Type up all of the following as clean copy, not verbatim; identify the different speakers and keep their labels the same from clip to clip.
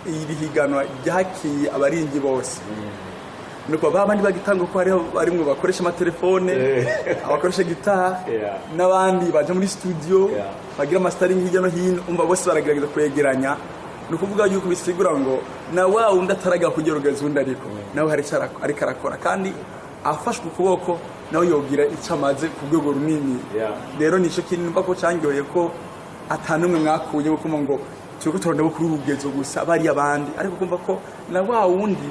Speaker 1: iri higanwa ryakiye abaringi bose, nuko ba bandi bagitanga ko hariho barimwo bakoresha amatelefone, abakoresha gitari, n'abandi baje muri studio, bagira mastering hirya no hino. Umva, bose baragerageza kwegeranya. Ni ukuvuga yuko bisigura ngo na wa wundi ataragera kugerageza undi, ariko nawe hari icyo ariko arakora, kandi afashwe ukuboko nawe yogira icyo amaze ku rwego runini. Rero nicyo kintu numva ko cyanyoye ko atanumwe mwakuye kuko ngo turiko turondeba kuri urugezo gusa bari abandi, ariko kumva ko na wa wundi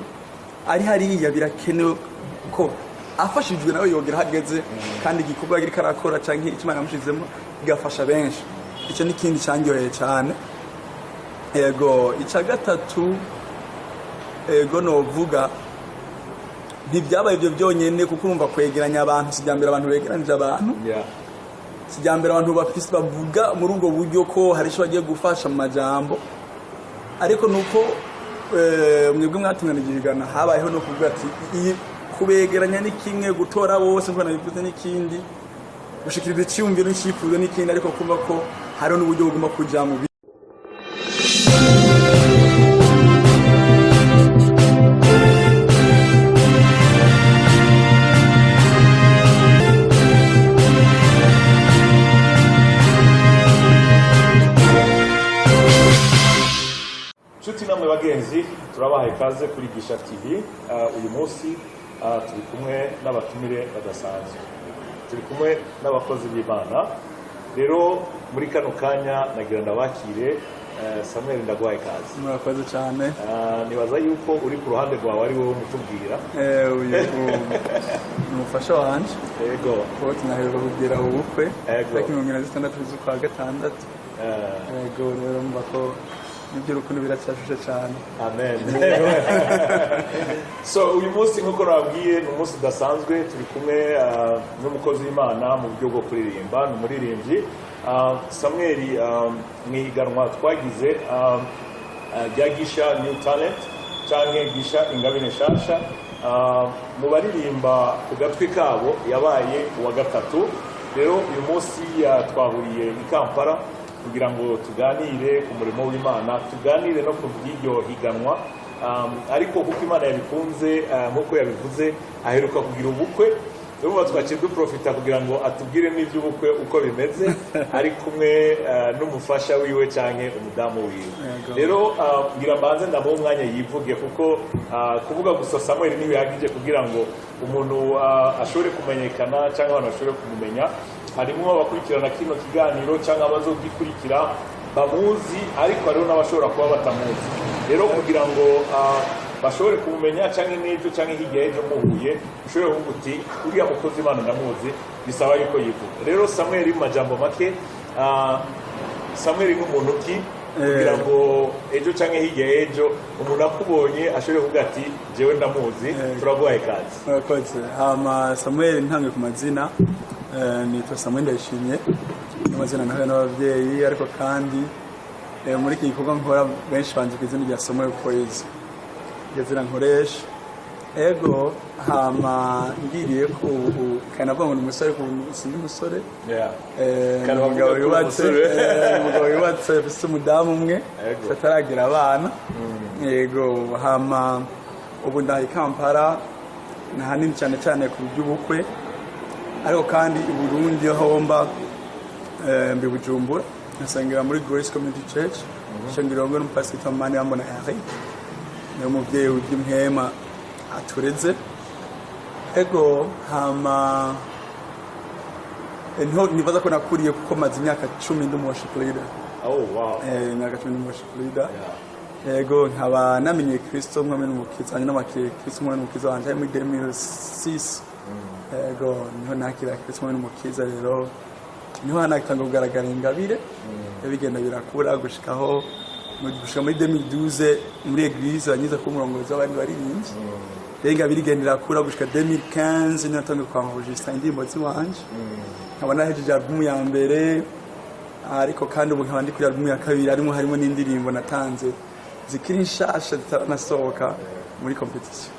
Speaker 1: ari hariya birakenewe ko afashijwe nawe yogera hageze, kandi igikorwa ariko arakora canke icyo Imana yamushizemo kigafasha benshi. Icyo ni ikindi cyanyoheye cyane. Ego, icya gatatu, ego, novuga ntibyabaye ibyo byonyine, kuko urumva kwegeranya abantu si mbere, abantu begeranije abantu kijyambere, abantu bafise bavuga muri ubwo buryo ko hari icyo bagiye gufasha mu majambo, ariko nuko mwebwe mwatunganije ihiganwa, habayeho no kuvuga ati iyi kubegeranya ni kimwe, gutora bose nk'uko nabivuze n'ikindi, gushikiriza icyiyumviro n'icyifuzo n'ikindi, ariko kumva ko hariho n'uburyo bugomba kuja mu
Speaker 2: Nshuti namwe bagenzi, turabahaye ikaze kuri Gisha TV. Uyu munsi turi kumwe n'abatumire badasanzwe, turi kumwe n'abakozi b'Imana. Rero muri kano kanya nagira ndabakire. Samuel, ndaguhaye ikaze.
Speaker 1: Murakoze cyane.
Speaker 2: Nibaza yuko uri ku ruhande rwawe ari wowe umutubwira.
Speaker 1: Uyu ni umufasha wanje, kuko tunaheruka kugira ubukwe tariki 26 z'ukwa gatandatu. Ego, rero mva ko n'iby'urukundo biracyashushe cyane.
Speaker 2: Amen. So uyu munsi, nk'uko nababwiye, ni umunsi udasanzwe. Turi kumwe n'umukozi w'Imana mu buryo bwo kuririmba, ni umuririmbyi. Samuel, mu ihiganwa twagize rya Gisha New Talent cyangwa Gisha Ingabire Nshasha, mu baririmba ku gatwi kabo yabaye uwa gatatu. Rero uyu munsi twahuriye i Kampala kugira ngo tuganire ku murimo w'Imana, tuganire no ku by'iryo higanwa. Ariko kuko Imana yabikunze, nk'uko yabivuze, aheruka kugira ubukwe. Urumva twaciye duprofita kugira ngo atubwire n'iby'ubukwe uko bimeze, ari kumwe n'umufasha wiwe cyangwa umudamu wiwe. Rero ngira mbanze ndamuha umwanya yivuge, kuko kuvuga gusa Samuel ntibihagije kugira ngo umuntu ashobore kumenyekana cyangwa abantu bashobore kumumenya. Harimo abakurikirana kino kiganiro cyangwa abazogikurikira bamuzi, ariko hariho n'abashobora kuba batamuzi. Rero kugira ngo bashobore kumumenya, cyangwa n'ejo cyangwa hirya y'ejo muhuye ushobore kuvuga uti uriya mukozi Imana ndamuzi, bisaba yuko yivuga. Rero Samuel, mu majambo make, Samuel ni umuntu ki, kugira ngo ejo cyangwa hirya y'ejo umuntu akubonye ashobore kuvuga ati jewe ndamuzi? Turaguhaye ikaze.
Speaker 1: Murakoze. Hama Samuel, ntange ku mazina, nitwa Samuel Ndayishimye, n'amazina nahawe n'ababyeyi, ariko kandi muri iki gikorwa nkora benshi banzi ku izina rya Samuel Poise, iryo zina nkoresha. Ego, hama ngiriye ko ubu kandi navuga ngo ni umusore, ariko ubu sindi umusore.
Speaker 2: Kandi
Speaker 1: Ni umugabo
Speaker 2: bavuga ko
Speaker 1: yubatse,
Speaker 2: umusore.
Speaker 1: Umugabo yubatse afise umudamu umwe, ataragira abana. Yego, hama ubu ndaha i Kampala ahanini cyane cyane ku by'ubukwe, ariko kandi i Burundi aho mba, mbi Bujumbura, nsengera muri Grace Community Church, shengero n'umupasiteri Manirambona Henri, niwe muvyeyi w'iby'impwema atureze. Ego, hama niho nibaza ko nakuriye, kuko maze imyaka 10 ndi umu worship leader. Imyaka 10 ndi umu worship leader. Yego, nkaba namenye Kristo mwami n'umukiza wanjye, n'amakiriye Kristo mwami n'umukiza wanje ari muri 2006. Yego, niho nakira Kristo mwami n'umukiza. Rero niho hanatanga kugaragara ingabire, bigenda birakura gushikaho gushika muri 2012 muri église banyiza kuba umurongozi w'abandi baririmbyi. Rero ingabire igenda irakura gushika 2015, niho natangiye kwanregistra indirimbo ziwanje, nkaba nahejeje album ya mbere, ariko kandi ubu nkaba ndi kuri album ya kabiri, harimo n'indirimbo natanze zikiri nshasha zitaranasohoka muri competition.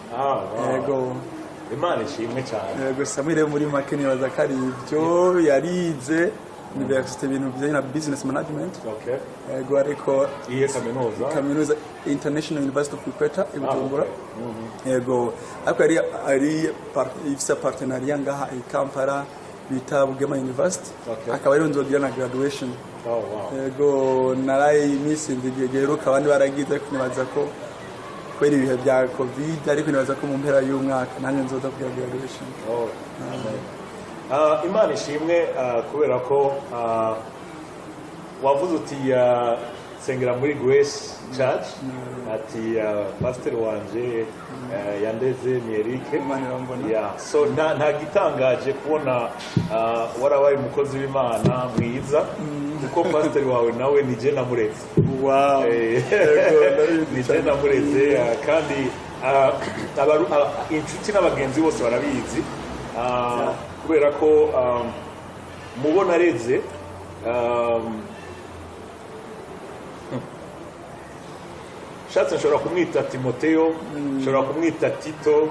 Speaker 1: Yego.
Speaker 2: Imana ishimwe cyane.
Speaker 1: Yego, Samuel, muri make nibaza ko ari ibyo yarize. university ibintu bijyanye na business management. Yego, ariko
Speaker 2: Iyihe kaminuza?
Speaker 1: Kaminuza International University of Equator i Bujumbura. Yego, ariko ari ifise partenariat ngaha i Kampala bita Bugema University. Akaba ariho nzogira na graduation. Yego, naraye iminsi 7 giheruka, abandi baragize, ariko nibaza ko kubera ibihe bya COVID, ariko nibaza ko mu mpera y'umwaka nanjye nzoza kugira graduation.
Speaker 2: Oh. Imana ishimwe, kubera ko wavuze uti nsengera muri Grace Church, ati pasiteri wanje yandeze ni Eric.
Speaker 1: Imana irambona.
Speaker 2: Yeah. So nta gitangaje kubona warabaye umukozi w'Imana mwiza, kuko pasiteri wawe nawe ni je namureze.
Speaker 1: Yego, ndabizi
Speaker 2: Ni je
Speaker 1: cyane.
Speaker 2: namureze, kandi inshuti n'abagenzi bose barabizi, kubera ko mubona areze, shatse nshobora kumwita Timoteyo, nshobora kumwita Tito,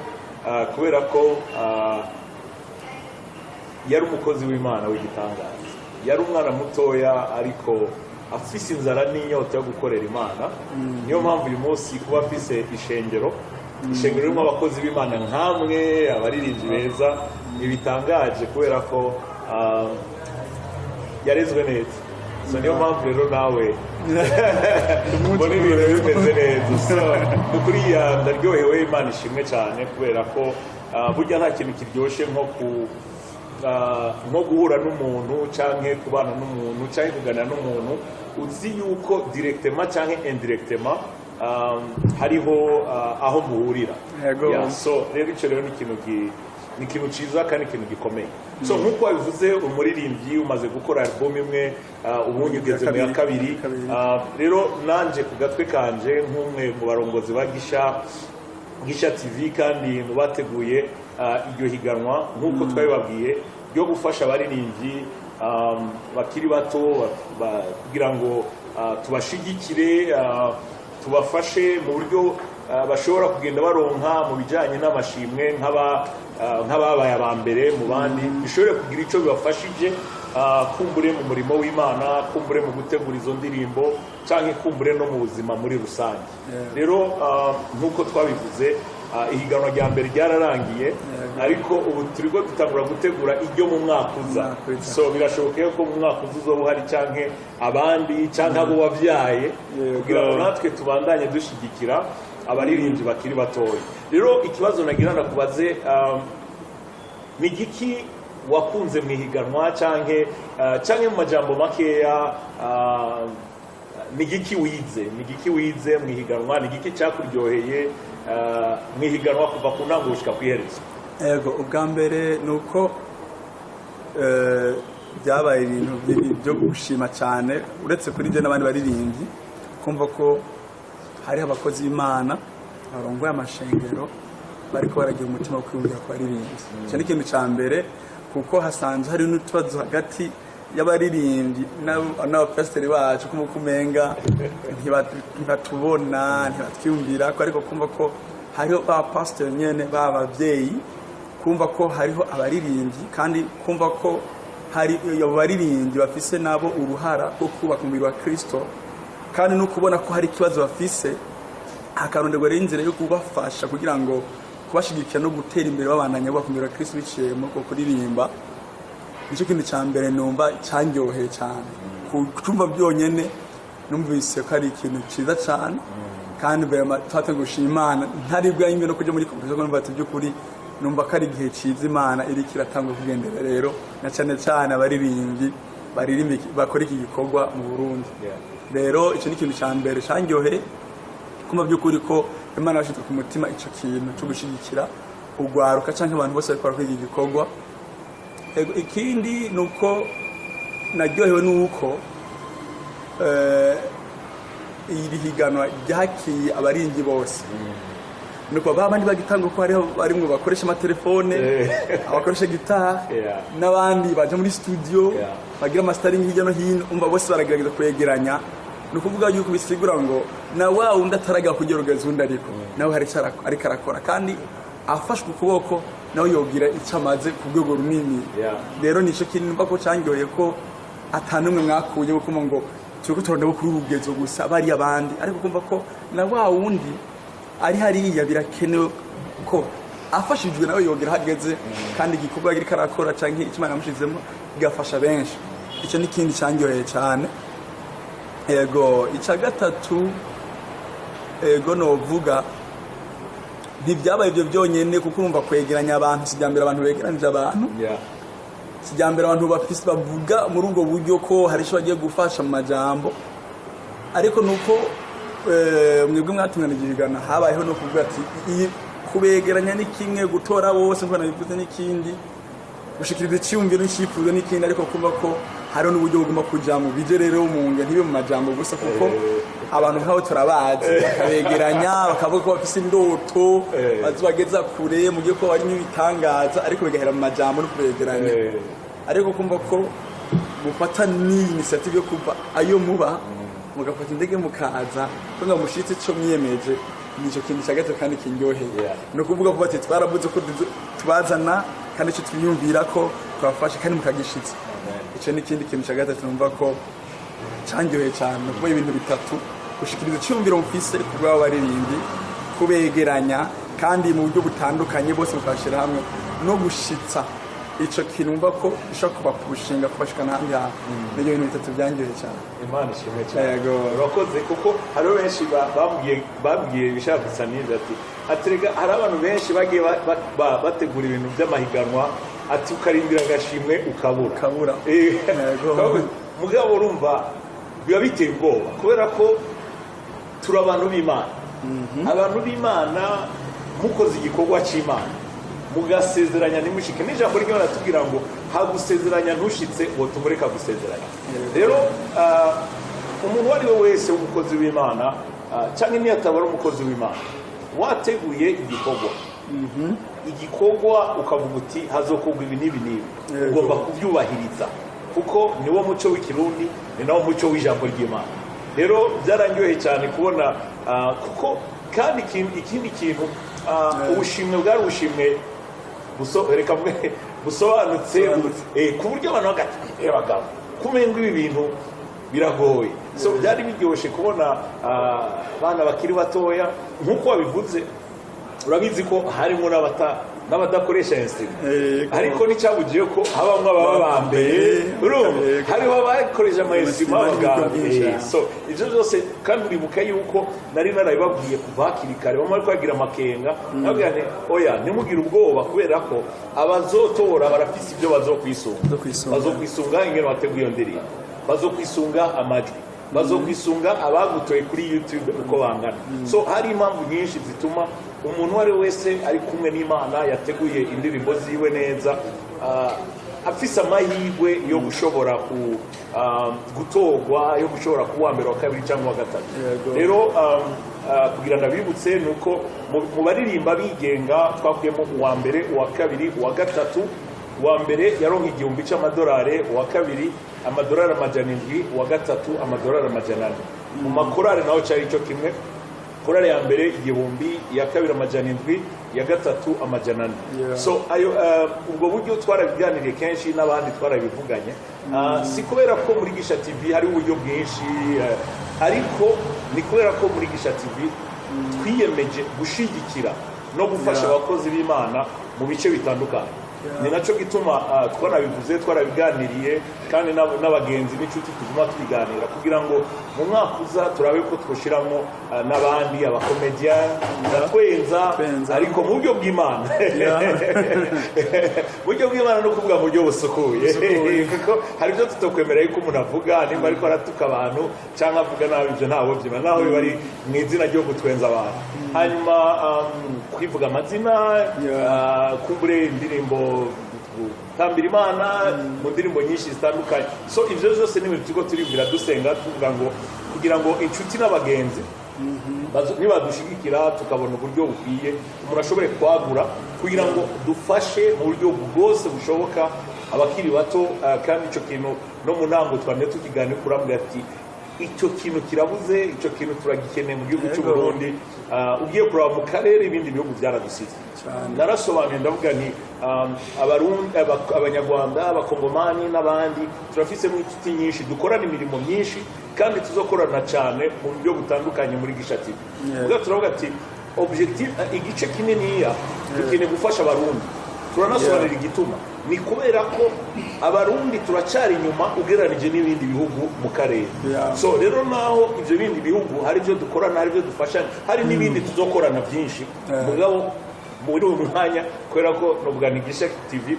Speaker 2: kubera ko yari umukozi w'Imana w'igitangaza. Yari umwana mutoya ariko afise inzara n'inyota yo gukorera Imana. Niyo mpamvu uyu munsi kuba afise ishengero ririmo abakozi b'Imana nkamwe, abaririmbyi beza, ntibitangaje kubera ko yarezwe neza. So niyo mpamvu rero nawe mbona ibintu bimeze neza. So ni ukuri, ndaryohewe. Imana ishimwe cyane kubera ko burya nta kintu kiryoshye nko guhura n'umuntu canke kubana n'umuntu canke kuganira n'umuntu uzi yuko directement canke indirectement hariho aho muhurira. Yeah, so rero icyo rero ni ikintu cyiza kandi ikintu gikomeye. So nk'uko wabivuze, umuririmbyi umaze gukora album imwe, ubundi ugeze mu ya kabiri.
Speaker 1: Kabiri.
Speaker 2: Rero nanje ku gatwe kanje nk'umwe mu barongozi ba Gisha TV kandi mu bateguye iryo higanwa, nk'uko twabibabwiye, ryo gufasha abaririmbyi bakiri bato kugira ngo tubashigikire, tubafashe mu buryo bashobora kugenda baronka mu bijyanye n'amashimwe nk'ababaye aba mbere mu bandi, bishobore kugira icyo bibafashije, kumbure mu murimo w'Imana, kumbure mu gutegura izo ndirimbo, cyangwa kumbure no mu buzima muri rusange. Rero nk'uko twabivuze, ihiganwa rya mbere ryararangiye, ariko ubu turiko dutangura gutegura iryo mu mwaka uza.
Speaker 1: Mwaka uza.
Speaker 2: So birashoboka ko mu mwaka uza uzoba uhari, canke abandi, canke abo wabyaye, kugira ngo natwe tubandanye dushyigikira abaririmbyi bakiri batoya. Rero ikibazo nagira ndakubaze, ni igiki wakunze mu ihiganwa, canke mu majambo makeya, ni igiki wize, ni igiki wize mu ihiganwa, ni igiki cyakuryoheye mu ihiganwa kuva ku ntango gushika ku iherezo?
Speaker 1: Ego, ubwa mbere ni uko byabaye ibintu byo gushima cyane, uretse kuri jye n'abandi baririmbyi, kumva ko hariho abakozi b'Imana barongoye amashengero bariko baragira umutima wo kwiyumvira ku baririmbyi. Icyo ni ikintu cya mbere, kuko hasanzwe hari n'utubazo hagati y'abaririmbyi n'abapasiteri bacu, kumva ko umenga ntibatubona, ntibatwiyumvira ko, ariko kumva ko hariho ba pasiteri nyene, ba bavyeyi, kumva ko hariho abaririmbyi, kandi kumva ko hari abo baririmbyi bafise nabo uruhara rwo kubaka umubiri wa Kristo, kandi no kubona ko hari ikibazo bafise, hakaronderwa rero inzira yo kubafasha kugira ngo kubashigikira no gutera imbere, babandanya bubaka umubiri wa Kristo biciye muri uko kuririmba. Nicyo kintu cya mbere numva cyanryoheye cyane. Kucumva byonyene numvise ko ari ikintu cyiza cyane, kandi mbere twatangiye gushima Imana ntari bwanywe no kujya muri compétition, numva ati by'ukuri numva ko ari igihe cyiza Imana iriko iratangwa kugendera rero, na cyane cyane abaririmbyi baririmba bakora iki gikorwa mu Burundi. Rero icyo ni ikintu cya mbere cyanryoheye, kumva by'ukuri ko Imana yashyize ku mutima icyo kintu cyo gushyigikira urwaruka cyangwa abantu bose bariko barakora iki gikorwa. Ego, ikindi ni uko naryohewe n'uko iri higanwa ryakiye abaririmbyi bose, nuko ba bandi bagitanga ko hariho barimwo bakoresha amatelefone, abakoresha gitari, n'abandi baje muri studio, bagira ama mastering hirya no hino. Umva, bose baragerageza kwegeranya. Ni ukuvuga yuko bisigura ngo na wa wundi ataragera kugerageza undi, ariko nawe hari icyo ariko arakora, kandi afashwe ukuboko nawe yogira icyo amaze ku rwego runini. Rero nicyo kintu numva ko cyanyoye ko Atanumwe mwakuye kuko ngo turiko turondera kuri urugezo gusa bari abandi, ariko kumva ko na wa wundi ari hariya birakenewe ko afashijwe nawe yogera hageze, kandi igikorwa ariko arakora canke icyo Imana yamushizemo bigafasha benshi. Icyo ni ikindi cyanryoheye cyane. Ego, icya gatatu, ego, novuga ntibyabaye ibyo byonyine, kuko urumva kwegeranya abantu si mbere abantu begeranije abantu, kijyambere abantu bafise bavuga muri ubwo buryo ko hari icyo bagiye gufasha mu majambo, ariko nuko mwebwe mwatunganije ihiganwa, habayeho no kuvuga ati iyi kubegeranya ni kimwe, gutora bose nk'uko nabivuze n'ikindi, gushikiriza icyumviro n'icyifuzo n'ikindi, ariko kumva ko hariho n'uburyo bugomba kuja mu bije rero mu nge ntibe mu majambo gusa, kuko abantu nk'abo turabazi, bakabegeranya bakavuga ko bafise indoto bazobageza kure mu gihe ko barimo ibitangaza, ariko bigahera mu majambo no kubegeranya. Ariko kumva ko mufata n'iyi initiative yo kuva ayo muba mugafata indege mukaza kugira ngo mushitse ico mwiyemeje, nico kintu cya gatatu kandi kindyoheye. Ni ukuvuga ko bati twaravuze ko tubazana kandi icyo twiyumvira ko twafashe kandi mukagishitsa. Icyo ni ikindi kintu cya gatatu numva ko candyoheye cyane. Ni ukuvuga ibintu bitatu: gushikiriza icyumviro mufise ku bw'abo baririmbyi, kubegeranya kandi mu buryo butandukanye bose mukabashyira hamwe, no gushitsa ico kintu wumva ko gishobora kubapushinga kubashikana ahandi hantu. Nibyo bintu bitatu byandyoheye cyane.
Speaker 2: Imana ishimwe cyane.
Speaker 1: Yego.
Speaker 2: Urakoze, kuko hariho benshi bambwiye ibishaka gusa n'ibyo, ati aterega hari abantu benshi bagiye bategura ibintu by'amahiganwa, ati ukarindira agashimwe ukabura.
Speaker 1: Ukabura. Yego.
Speaker 2: Mugabo urumva biba biteye ubwoba, kubera ko turi abantu b'Imana. Abantu b'Imana mukoze igikorwa cy'Imana mugasezeranya ntimushike, n'ijambo ry'Imana tubwira ngo hagusezeranya ntushitse ngo tumureka gusezeranya. Rero umuntu uwo ari we wese w'umukozi w'Imana, cyangwa niyo ataba ari umukozi w'Imana, wateguye igikorwa ukavuga uti hazokorwa ibi n'ibi n'ibi, ugomba kubyubahiriza, kuko niwo muco w'Ikirundi, ni nawo muco w'ijambo ry'Imana. Rero byarandyoheye cyane kubona, kuko kandi ikindi kintu, ubushimwe bwari ubushimwe reka mvuge busobanutse,
Speaker 1: Busobanutse.
Speaker 2: Ku buryo abantu bagati bagabo kumenga ibi bintu biragoye. So byari biryoshye kubona abana bakiri batoya nk'uko wabivuze. Urabizi ko harimo n'abadakoresha instrument, ariko nticyabugiye ko habamwo ababa ba mbere. Urumva, hariho abakoresha ama instrument
Speaker 1: Ama
Speaker 2: b'abaganga.
Speaker 1: byinshi.
Speaker 2: So ibyo byose kandi uribuka yuko nari narabibabwiye kuva hakiri kare, bamwe bari kwagira amakenga, nababwira nti oya, ntimugire ubwoba, kubera ko abazotora barafise ibyo bazokwisunga.
Speaker 1: Bazokwisunga.
Speaker 2: Bazokwisunga ingene bateguye iyo ndirimbo, bazokwisunga amajwi, bazokwisunga abagutoye kuri YouTube uko bangana. So hari impamvu nyinshi zituma umuntu uwo ari we wese ari kumwe n'Imana yateguye indirimbo ziwe neza, afise amahirwe yo gushobora gutorwa, yo gushobora kuba uwa mbere, wa kabiri cyangwa uwa gatatu. Rero kugira ngo abibutse ni uko mu baririmba bigenga twakuyemo uwa mbere, uwa kabiri, uwa gatatu. Uwa mbere yaronka 1000 cy'amadolari, uwa kabiri amadolari 700, uwa gatatu amadolari 400. Mu makorari naho cyari cyo kimwe: korari ya mbere 1000, iya kabiri 700, iya gatatu 400. So ayo ubwo buryo twarabiganiriye kenshi n'abandi twarabivuganye. Si kubera ko muri Gisha TV hari uburyo bwinshi, ariko ni kubera ko muri Gisha TV twiyemeje gushigikira no gufasha abakozi b'Imana mu bice bitandukanye. Ni nacyo gituma twanabivuze, twarabiganiriye kandi n'abagenzi n'inshuti tuguma tubiganira kugira ngo mu mwaka uza turabe ko twoshyiramo n'abandi abakomediya twenza,
Speaker 1: Twenza.
Speaker 2: ariko mu buryo bw'Imana. Mu buryo bw'Imana no kuvuga mu buryo busukuye,
Speaker 1: Busukuye.
Speaker 2: kuko hari ibyo tutakwemera yuko umuntu avuga, nimba ariko aratuka abantu cyangwa avuga nabi, ibyo ntabwo byima naho biba ari mu izina ryo gutwenza abantu. Hanyuma kwivuga amazina, kumbure indirimbo gutambira Imana mu ndirimbo nyinshi zitandukanye. So ibyo byose ni ibintu turiko turibwira, dusenga, tuvuga ngo kugira ngo inshuti n'abagenzi nibadushigikira tukabona uburyo bukwiye umuntu ashobore kwagura kugira ngo dufashe mu buryo bwose bushoboka abakiri bato. Kandi icyo kintu no mu ntango twamye tukiganira, kurambwira ati Icyo kintu kirabuze, icyo kintu turagikeneye mu gihugu cy'u Burundi. Ugiye kuraba mu karere, ibindi bihugu byaradusize. Narasobanuye, ndavuga nti Abarundi, Abanyarwanda, Abakongomani n'abandi turafisemo inshuti nyinshi, dukorana imirimo myinshi kandi tuzokorana cyane mu buryo butandukanye muri Gisha TV. Ubwo turavuga ati objectif, igice kininiya dukeneye gufasha Abarundi. Turanasobanurira igituma: ni kubera ko Abarundi turacyari inyuma ugereranije n'ibindi bihugu mu karere. So rero naho ibyo bindi bihugu hari ibyo dukorana, hari ibyo dufashanya, hari n'ibindi tuzokorana byinshi, mugabo muri uyu mwanya, kubera ko novuga ni Gisha TV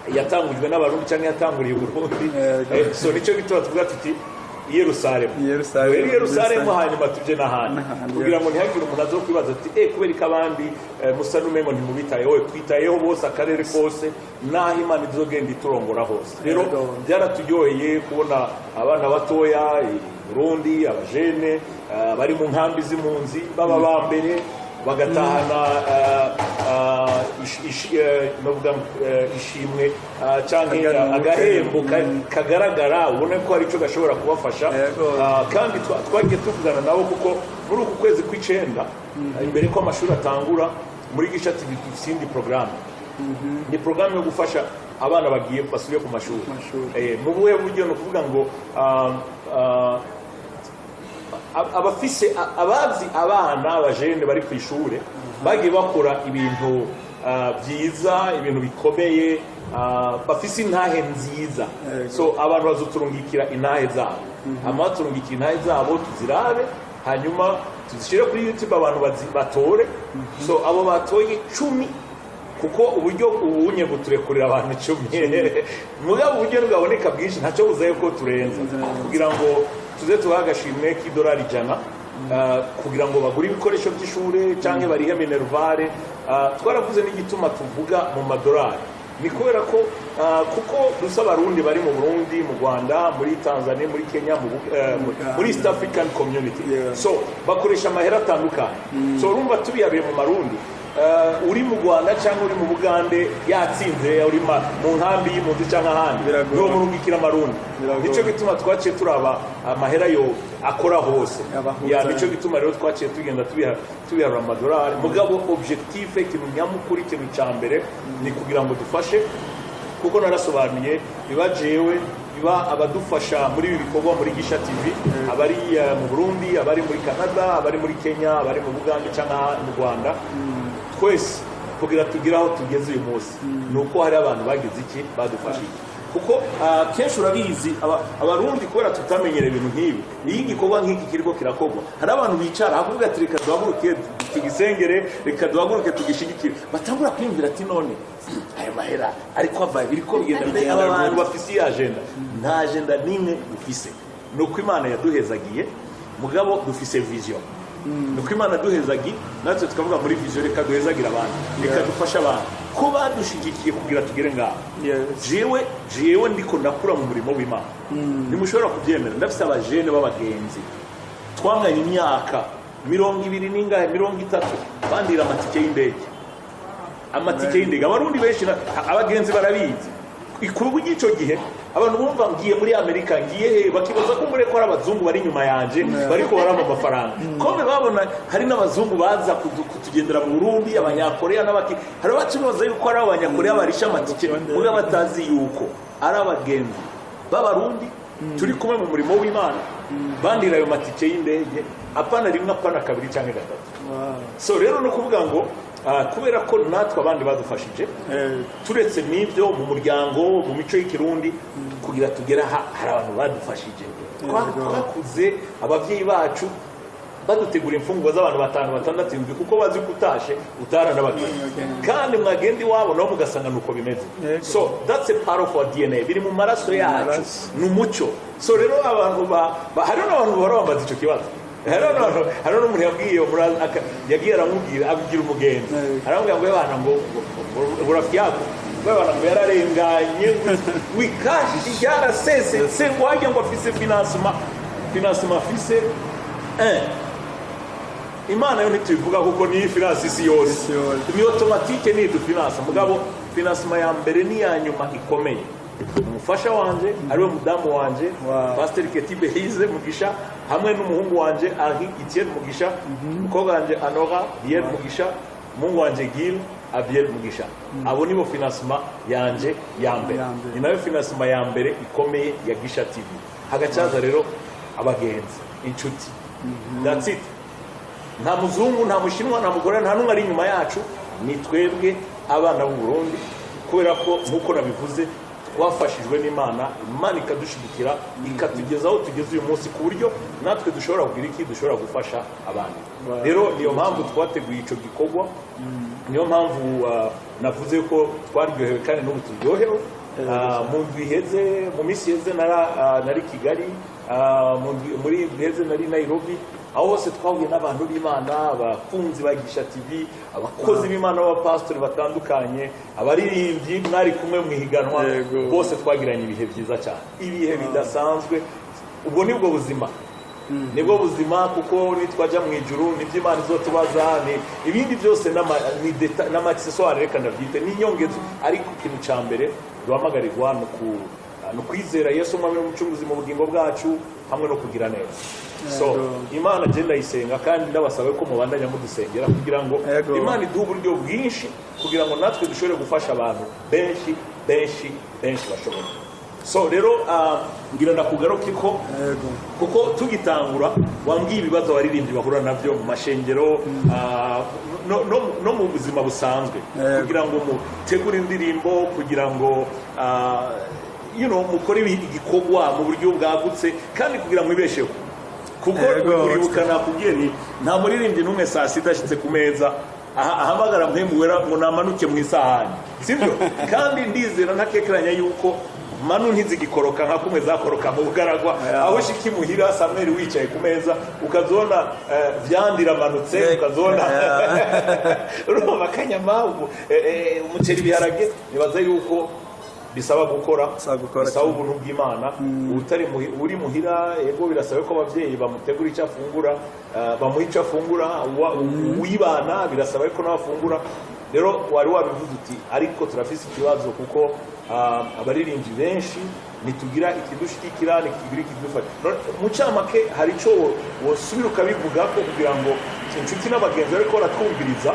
Speaker 2: yatangujwe n'Abarundi cyangwa yatanguriye i Burundi. So nicyo gituma tuvuga tuti i Yerusalemu.
Speaker 1: I Yerusalemu.
Speaker 2: Rero i Yerusalemu, hanyuma tuje n'ahandi,
Speaker 1: N'ahandi,
Speaker 2: kugira ngo ntihagire umuntu azo kwibaza ati kubera ko abandi musa n'umengo ntimubitayeho. Twitayeho bose, akarere kose, n'aho Imana izogenda iturongora hose. Rero byaraturyoheye kubona abana batoya i Burundi, abajene bari mu nkambi z'impunzi baba ba mbere bagatahana novuga, ishimwe canke
Speaker 1: Aganuke.
Speaker 2: agahembo kagaragara, ubona ko hari icyo gashobora kubafasha. Kandi twagiye tuvugana nabo, kuko muri uku kwezi kw'icenda, imbere ko amashuri atangura, muri Gisha TV dufise iyindi porogaramu. Ni porogaramu yo gufasha abana bagiye basubiye ku mashuri.
Speaker 1: Mashuri.
Speaker 2: Mu buhe buryo? Ni ukuvuga ngo abafise abazi abana, abajene bari ku ishure bagiye bakora ibintu byiza, ibintu bikomeye, bafise intahe nziza. So abantu bazoturungikira intahe zabo, hama baturungikira intahe zabo tuzirabe, hanyuma tuzishyire kuri YouTube, abantu batore. So abo batoye 10, kuko uburyo ubunye buturekurira abantu 10, mugabo uburyo ntibwaboneka bwinshi, ntacyo buzaye ko turenza kugira ngo tuze tubahe agashimwe k'idolari 100, kugira ngo bagure ibikoresho by'ishure cyangwa barihe minerval. Twaravuze n'igituma tuvuga mu madolari: ni kubera ko kuko dusa Abarundi bari mu Burundi, mu Rwanda, muri Tanzania, muri Kenya, muri East African Community. So bakoresha amahera atandukanye. So urumva tubiyabiye mu Marundi, uri mu Rwanda cyangwa uri mu Bugande yatsinze, uri mu nkambi y'impunzi cyangwa ahandi,
Speaker 1: Biragora.
Speaker 2: niwo murungikira Amarundi.
Speaker 1: Biragora.
Speaker 2: Nicyo gituma twaciye turaba amahera yo akora hose.
Speaker 1: Abahuza.
Speaker 2: Ya, nicyo gituma rero twaciye tugenda tubiharura amadolari. Mugabo objectif, ikintu nyamukuru, ikintu cya mbere ni kugira ngo dufashe, kuko narasobanuye, biba jewe, biba abadufasha muri ibi bikorwa muri Gisha TV, abari mu Burundi, abari muri Canada, abari muri Kenya, abari mu Bugande cyangwa mu Rwanda, twese kugira tugire aho tugeze uyu munsi ni uko hari abantu bagize iki, badufashije. Kuko kenshi urabizi, Abarundi kubera tutamenyera ibintu nk'ibi, iyo igikorwa nk'iki kiriko kirakorwa, hari abantu bicara hakuvuga ati reka duhaguruke tugisengere, reka duhaguruke tugishigikire. Batangura kwiyumvira ati none ayo mahera ariko ava, biriko bigenda mbe? Aba bantu bafise iyi agenda? Nta agenda n'imwe dufise, ni uko Imana yaduhezagiye. Mugabo dufise vision, ni uko Imana duhezagiye, natwe tukavuga muri vision reka duhezagire abantu, reka dufashe abantu ko badushigikiye kugira tugere ngaho. Jewe ndiko ndakura mu murimo w'Imana, ntimushobora kubyemera, ndafise abajene b'abagenzi twanganye imyaka 20 n'ingahe, 30, bandira amatike y'indege, amatike y'indege. Abarundi benshi abagenzi barabizi. Ikuru ry'icyo gihe abantu bumva ngiye muri Amerika, ngiye he, bakibaza ko muri ko ari abazungu bari inyuma yanje bariko barampa amafaranga. Kome babona hari n'abazungu baza kutugendera mu Burundi, Abanyakoreya n'abaki, hari abacibaza yuko ari Abanyakoreya barisha amatike, muga batazi yuko ari abagenzi b'Abarundi turi kumwe mu murimo w'Imana bandira ayo matike y'indege, apana rimwe, apana kabiri cyangwa gatatu. So rero no kuvuga ngo kubera ko natwe abandi badufashije, turetse n'ibyo mu muryango, mu mico y'Ikirundi, kugira tugere aha hari abantu badufashije. Twakuze ababyeyi bacu badutegura imfungurwa z'abantu batanu, batandatu, indwi, kuko bazi ko utashe utahana n'abagenzi, kandi mwagenda iwabo nabo mugasanga nuko bimeze. So that's a part of our DNA, biri mu maraso yacu.
Speaker 1: Maraso.
Speaker 2: Ni umuco. So rero abantu hariho n'abantu bahora bambaza icyo kibazo. Hariho n'umuntu yabwiye yagiye aramubwira, abwira umugenzi, aramubwira ngo yabana ngo rafiki yako ngo yabana ngo yararenganye, wikashi ryarasesetse, ngo wajya ngo afise financement afise un. Imana yo ntituyivuga kuko niyo ifinanse isi yose.
Speaker 1: Isi yose.
Speaker 2: Ni automatique, niyo idufinansa. Mugabo financement ya mbere n'iya nyuma ikomeye Umufasha wanje, ariwe mudamu wanje, Pastor Keti Belize Mugisha, hamwe n'umuhungu wanje Henri Etienne Mugisha, umukobwa wanje Anora Biel Mugisha, umuhungu wanje Gil Abiel Mugisha. Abo nibo financement yanje ya mbere.
Speaker 1: Ya mbere.
Speaker 2: Ni nayo financement ya mbere ikomeye ya Gisha TV. Hagacaza rero abagenzi, inshuti. That's it. Nta muzungu, nta mushinwa, nta mugore, nta n'umwe ari inyuma yacu. Ni twebwe abana b'u Burundi, kubera ko nk'uko nabivuze, twafashijwe n'Imana, Imana ikadushigikira, ikatugeza aho tugeze uyu munsi, ku buryo natwe dushobora kugira iki, dushobora gufasha abandi. Rero niyo mpamvu twateguye icyo gikorwa, niyo mpamvu navuze ko twaryohewe kandi n'ubu turyohewe. Mu ndwi iheze, mu minsi iheze nari Kigali, muri ndwi iheze nari Nairobi. Aho hose twahuye n'abantu b'Imana, abakunzi ba Gisha TV, abakozi b'Imana b'abapasitori batandukanye, abaririmbyi mwari kumwe mu ihiganwa. Bose twagiranye ibihe byiza cyane, ibihe bidasanzwe. Ubwo nibwo buzima, nibwo buzima, kuko nitwajya mu ijuru nibyo Imana izotubaza. Ni ibindi byose n'ama accessoires, reka ndabyite, ni inyongezo. Ariko ikintu cya mbere duhamagarirwa ni ukwizera Yesu Umwami n'Umucunguzi mu bugingo bwacu, hamwe no kugira neza. So Imana agenda ndayisenga, kandi ndabasaba ko mubandanya mudusengera kugira ngo Imana iduhe uburyo bwinshi, kugira ngo natwe dushobore gufasha abantu benshi, benshi, benshi bashoboye. So rero ngira ndakugaruke ko kuko tugitangura wambwiye ibibazo abaririmbyi bahura nabyo mu mashengero, no mu buzima busanzwe, kugira ngo mutegure indirimbo, kugira ngo mukore igikorwa mu buryo bwagutse, kandi kugira ngo mwibesheho, kuko uribuka nakubwiye nti nta muririmbyi n'umwe saa sita ashyitse ku meza ahamagara Mpwemu Wera ngo namanuke mu isahani, sibyo? Kandi ndizera ntakekeranya yuko manu ntizigikoroka nka kumwe zakoroka mu bugaragwa, aho ushika imuhira Samweli wicaye ku meza ukazona viande iramanutse, ukazona urumva akanyama, umuceri, ibiharage. Nibaza yuko bisaba gukora,
Speaker 1: Bisaba gukora
Speaker 2: bisaba
Speaker 1: cyane.
Speaker 2: ubuntu bw'Imana. Utari uri muhira, yego, birasaba ko ababyeyi bamutegura icyo afungura, bamuha icyo afungura. Uwibana birasaba ko nawe afungura. Rero wari wabivuze uti ariko turafise ikibazo, kuko abaririmbyi benshi ntitugira ikidushigikira, ntitugira ikidufasha. Mu camake hari icyo wosubira ukabivuga ko kugira ngo inshuti n'abagenzi bariko baratwumviriza,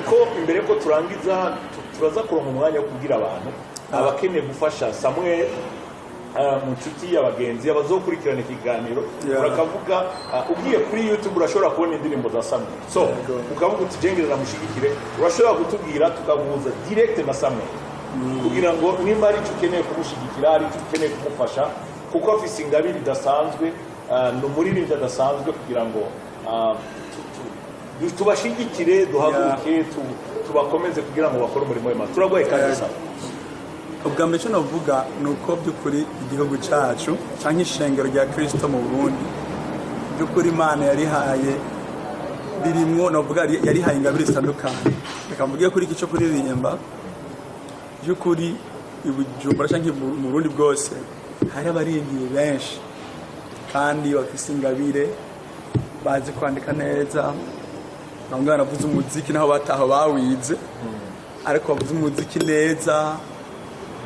Speaker 2: kuko imbere ko turangiza turaza kuronka umwanya wo kubwira abantu abakeneye gufasha Samuel, mu nshuti y'abagenzi abazokurikirana ikiganiro. Urakavuga, ugiye kuri YouTube urashobora kubona indirimbo za Samuel, so ukavuga uti jengerera mushigikire. Urashobora kutubwira tukaguhuza direct na Samuel, kugira ngo nimba ari icyo ukeneye kumushyigikira, ari icyo ukeneye kumufasha, kuko afise ingabire idasanzwe, ni umuririmbyi adasanzwe, kugira ngo tubashigikire, duhaguruke, tubakomeze kugira ngo bakore umurimo w'Imana. Turagoye kandi Samuel.
Speaker 1: Ubwa mbere icyo navuga ni uko by'ukuri igihugu cyacu cyangwa ishengero rya Kirisito mu Burundi, by'ukuri Imana yarihaye, ririmwo, navuga yarihaye ingabire zitandukanye. Reka mvuge kuri iki cyo kuririmba. By'ukuri i Bujumbura cyangwa mu Burundi bwose hari abaririmbyi benshi kandi bafise ingabire, bazi kwandika neza, bamwe baravuze umuziki naho bataho bawize, ariko bavuze umuziki neza,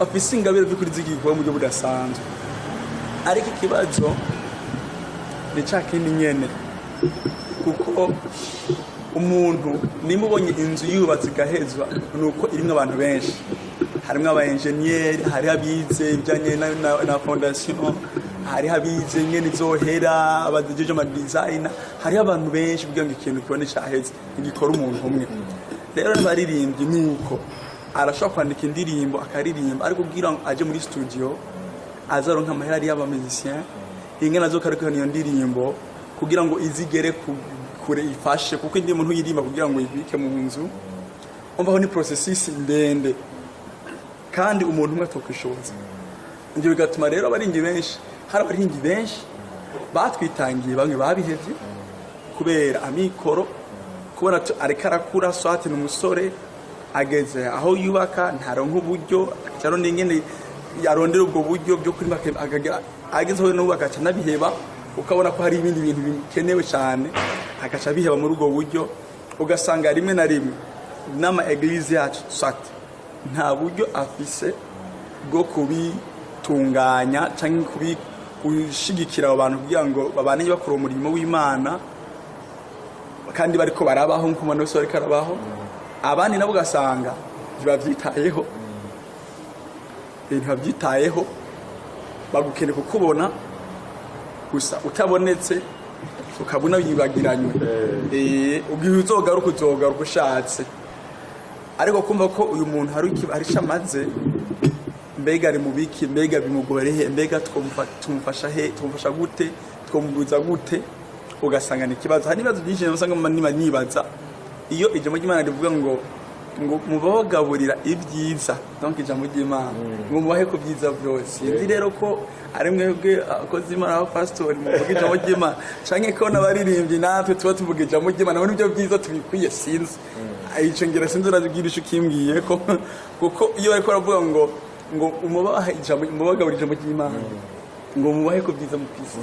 Speaker 1: bafise ingabire by'ukuri z'igikorwa mu buryo budasanzwe. Ariko ikibazo ni ca kindi nyene, kuko umuntu nimba ubonye inzu yubatse igahezwa, ni uko irimwo abantu benshi, harimwo aba enjeniyeri, hariho abize ibijyanye na fondation, hariho abize nyene izohera, abajeje ama design, hariho abantu benshi kugira ngo ikintu kibone caheze. Ntigikora umuntu umwe. Rero n'abaririmbyi ni uko, arashobora kwandika indirimbo akaririmba, ariko kugira ngo aje muri studio azaronka amahera ari y'aba musicien, ingene azokarikana iyo ndirimbo kugira ngo izigere kure, ifashe, kuko indirimbo ntuyirimba kugira ngo uyibike mu nzu. Umva, ni processus ndende kandi umuntu umwe atokwishoboza. Ibyo bigatuma rero abaringi benshi, hari abaringi benshi batwitangiye, bamwe babihevye kubera amikoro, kubona ariko arakura, swati ni umusore ageze aho yubaka, ntaronka uburyo, cyangwa n'ingene yarondera ubwo buryo byo kuri akagira ageze aho n'ubu agaca anabiheba. Ukabona ko hari ibindi bintu bikenewe cyane, agaca abiheba muri ubwo buryo. Ugasanga rimwe na rimwe n'ama église yacu swati nta buryo afise bwo kubi Kubitunganya cyangwa gushigikira abo bantu kugira ngo babane bakora umurimo w'Imana kandi bariko barabaho nk'uko umuntu wese bariko arabaho. Abandi nabo ugasanga ntibavyitayeho. Ntibavyitayeho, bagukeneye kukubona gusa, utabonetse ukabona wibagiranywe. Ubwihe uzogaruka, uzogaruka ushatse, ariko kumva ko uyu muntu hari icyo amaze, mbega ari mu biki, mbega bimugore he, mbega tumufasha he, tumufasha gute, twomubuza gute, ugasanga ni ikibazo. Hari ibibazo byinshi usanga niba nibaza iyo ijambo ry'Imana rivuga ngo mubagaburira ibyiza, donc ijambo ry'Imana ngo mubahe ku byiza byose. Sinzi rero ko ari mwebwe abakozi b'Imana, abapasitori, muvuga ijambo ry'Imana, canke ko n'abaririmbyi natwe tuba tuvuga ijambo ry'Imana muri ibyo byiza tubikwiye. Sinzi ico ngira, sinzi, urabwira ico ukimbwiye ko, kuko iyo bariko baravuga ngo umubahe ijambo, mubagaburira ijambo ry'Imana, ngo mubahe ku byiza mufise,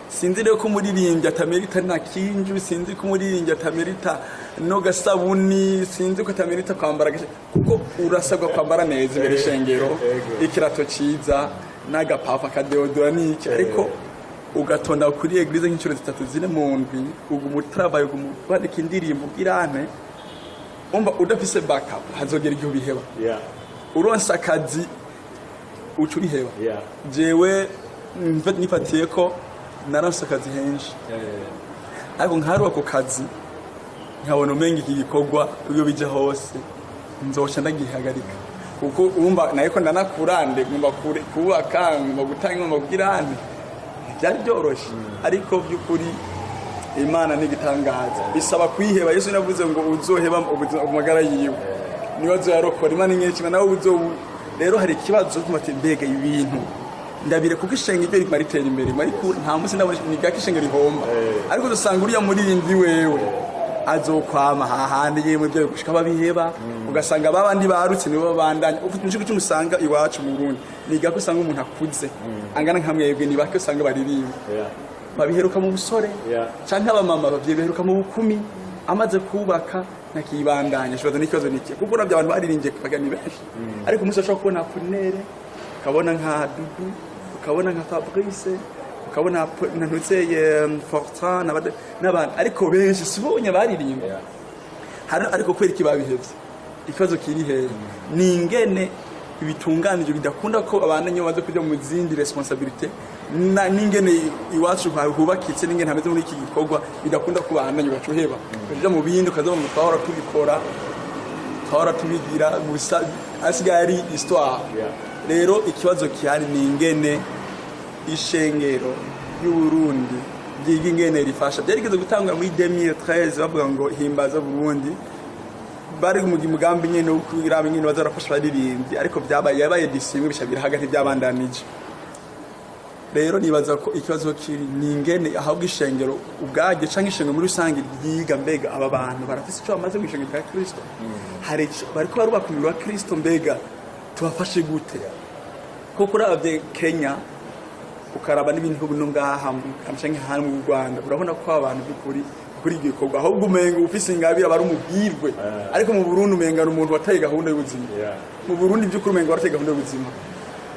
Speaker 1: sinzi rero ko umuririmbyi atamerita na kinju, sinzi ko umuririmbyi atamerita no gasabuni, sinzi ko atamerita kwambara kuko urasabwa kwambara neza imbere y'ishengero, ikirato ciza n'agapapa kadeodora n'iki, ariko ugatonda kuri église nk'inshuro zitatu zine mu ndwi, uguma utravaye, uguma wandika indirimbo, ubwirane umva udafise backup, hazogera igihe ubiheba. Uronse akazi uca ubiheba. Jewe nifatiye ko naronse akazi henshi, ariko nkaruha ku kazi, nkabona umenga iki gikorwa iyo bija hose nzoca ndagihagarika, kuko urumva nariko ndanakurande, ngomba kubaka, ngomba gutanga, ngomba kugira ntibyari byoroshe. Ariko by'ukuri Imana ni igitangaza, bisaba kwiheba. Yesu navuze ngo uzoheba ubuzima, amagara yiwe niwe azoyarokora. Imana inyinshi nawe uzo. Rero hari ikibazo ati: mbega ibintu ndabire, kuko ishenge ryo riguma ritera imbere, riguma rikura, nta munsi ndabona ni gake ishenge rihomba. Ariko dusanga uriya muririmbyi wewe azokwama hahandi yemwe byo gushika babiheba, ugasanga babandi barutse nibo babandanya. Ufite nico gituma usanga iwacu mu Burundi ni gake usanga umuntu akuze angana nka mwebwe, ni bake usanga baririmba, babiheruka mu busore, canke abamama bavyibeheruka mu bukumi, amaze kubaka ntakibandanya. Ikibazo n'ikibazo niki? Kuko uravye abantu baririmbye baga ni benshi, ariko umunsi ushobora kubona Apollinaire, ukabona nka Dudu, ukabona nka Fabrice, ukabona na Ntuzeye Fortin n'abandi, ariko benshi si bonye baririmba. Hari ariko kubera iki babihevye? Ikibazo kiri hehe? Ni ingene ibitunganije bidakunda ko abantu niyo baze kujya mu zindi responsabilité, n'ingene iwacu hubakitse, n'ingene hameze muri iki gikorwa, bidakunda ko bandanya, ugaca uheba ukaja mu bindi, ukaza ngo twahora tubikora, twahora tubigira gusa, asigaye ari histoire. Rero ikibazo gihari ni ingene ishengero y'Uburundi ryiga ingene rifasha. Byarigeze gutangura muri 2013, bavuga ngo Himbaza Burundi, bari mu mugambi nyene wo kuraba ingene baza barafasha abaririmbyi, ariko byabaye yabaye disimwe, bica birahaga, ntibyabandanije. Rero nibaza ko ikibazo kiri ni ingene ahabwa ishengero ubwaryo canke ishengero muri rusange ryiga: mbega aba bantu barafise ico bamaze mu ishengero rya Kristo? Hari ico bariko barubaka umubiri wa Kristo? Mbega tubafashe gute? Kuko uravye Kenya, ukaraba n'ibindi bihugu no ngaha canke hano mu Rwanda, urabona ko abantu by'ukuri kuri igikorwa ahubwo umenga ufise ingabire aba ari umuhirwe, ariko mu Burundi umenga ni umuntu wataye gahunda y'ubuzima. Mu Burundi by'ukuri umenga warataye gahunda y'ubuzima.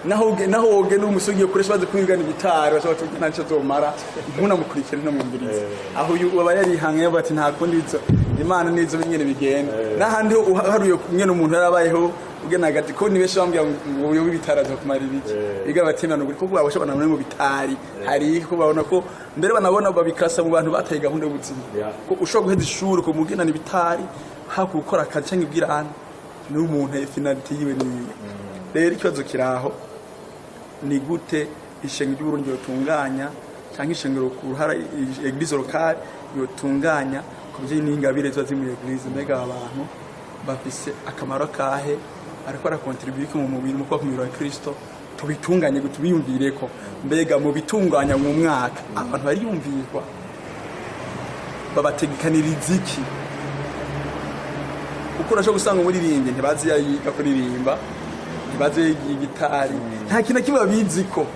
Speaker 1: Naho wogenda uri umusore ugiye kuresha bazi kwigana ibitari, bashobora kugira ntacyo azomara, ntunamukurikire, ntunamwumvirize. Aho uyu aba yarihanganye, avuga ati nta kundi, izo Imana nizo nyene bigenda. N'ahandi ho uharuye nyene umuntu yarabayeho ugena hagati, ko ni benshi bambwira ngo uyu w'ibitari aza kumarira iki, biga batemana ukuri kuko babasha banabona mu bitari hari ko babona ko mbere banabona babikasa mu bantu bataye gahunda y'ubuzima, ko ushobora guheza ishuri ku mugenana ibitari haku gukora akazi canke ibwirana n'umuntu finalité yiwe niyo. Rero ikibazo kiraho ni gute ishengero ry'Uburundi yotunganya, cyangwa ishengero ku ruhara église locale yotunganya ku bijyanye n'ingabire ziba ziri muri église? Mbega aba bantu bafise akamaro kahe? Ariko arakontribuye mu mubiri, mu kubaka umubiri wa Kristo? Tubitunganye gute? Tubiyumvire ko mbega mu bitunganya mu mwaka abantu bariyumvirwa, babategekaniriza iki? Kuko urashobora gusanga umuririmbyi ntibazi iyo yiga kuririmba, ntibazi iyo yiga gitari, nta kintu na kimwe babizi ko,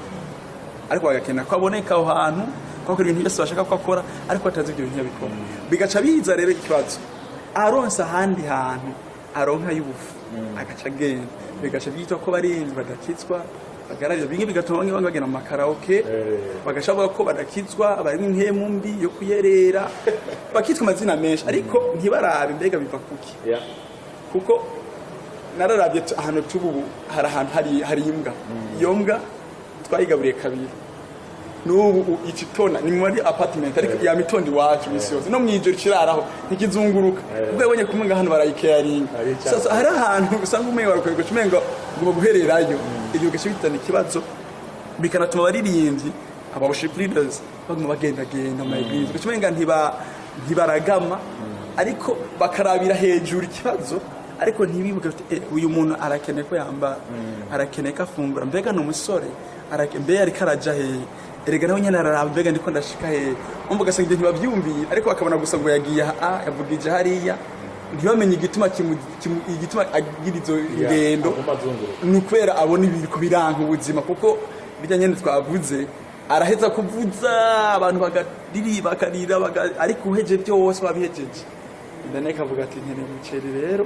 Speaker 1: ariko bagakenera ko aboneka aho hantu, ko akora ibintu byose bashaka ko akora, ariko batazi ibyo bintu yabikora. Bigaca biza rero ikibazo, aronse ahandi hantu aronka y'ubufu agaca agenda, bigaca byitwa ko barinzi badakizwa. Bagararira bimwe, bigatuma bamwe bamwe bagenda mu ma karaoke, bagaca bavuga ko badakizwa, barimo impemu mbi yo kuyerera, bakitwa amazina menshi, ariko ntibarabe mbega biva kuki. Kuko nararabye ahantu tuba ubu, hari ahantu hari imbwa. Iyo mbwa twayigaburiye kabiri, n'ubu ikitona ni muri apartment, ariko yamitonda iwacu imisi yose, no mwijoro ikiraraho, ntikizunguruka ubwo yabonye kumwe nga hano barayikeyaringa.
Speaker 2: Hari icyapa.
Speaker 1: Sasa hari ahantu usanga umengo barakwiye guca, umengo ugomba guhererayo. Ibyo bigaca bitana ikibazo, bikanatuma abaririmbyi, aba worship leaders, baguma bagendagenda mu église, ugaca umenga ntibaragama, ariko bakarabira hejuru ikibazo, ariko ntibibuke bati, "Eh, uyu muntu arakeneye ko yambara, arakeneye ko afungura, mbega ni umusore, mbe ariko araja hehe? Erega nawe nyene araraba, mbega ndiko ndashika hehe?" Umva, ugasanga ibyo ntibavyumviye, ariko bakabona gusa ngo yagiye aha, yavugije hariya, ntibamenye igituma igituma agira izo ngendo.
Speaker 2: Aguma azunguruka.
Speaker 1: Ni ukubera abona ibiriko biranka ubuzima, kuko bijya nyene twavuze, araheza kuvuza, abantu bakariri, bakarira, ariko uheje byose babihejeje, ndane kavuga ati: "Nkeneye umuceri rero."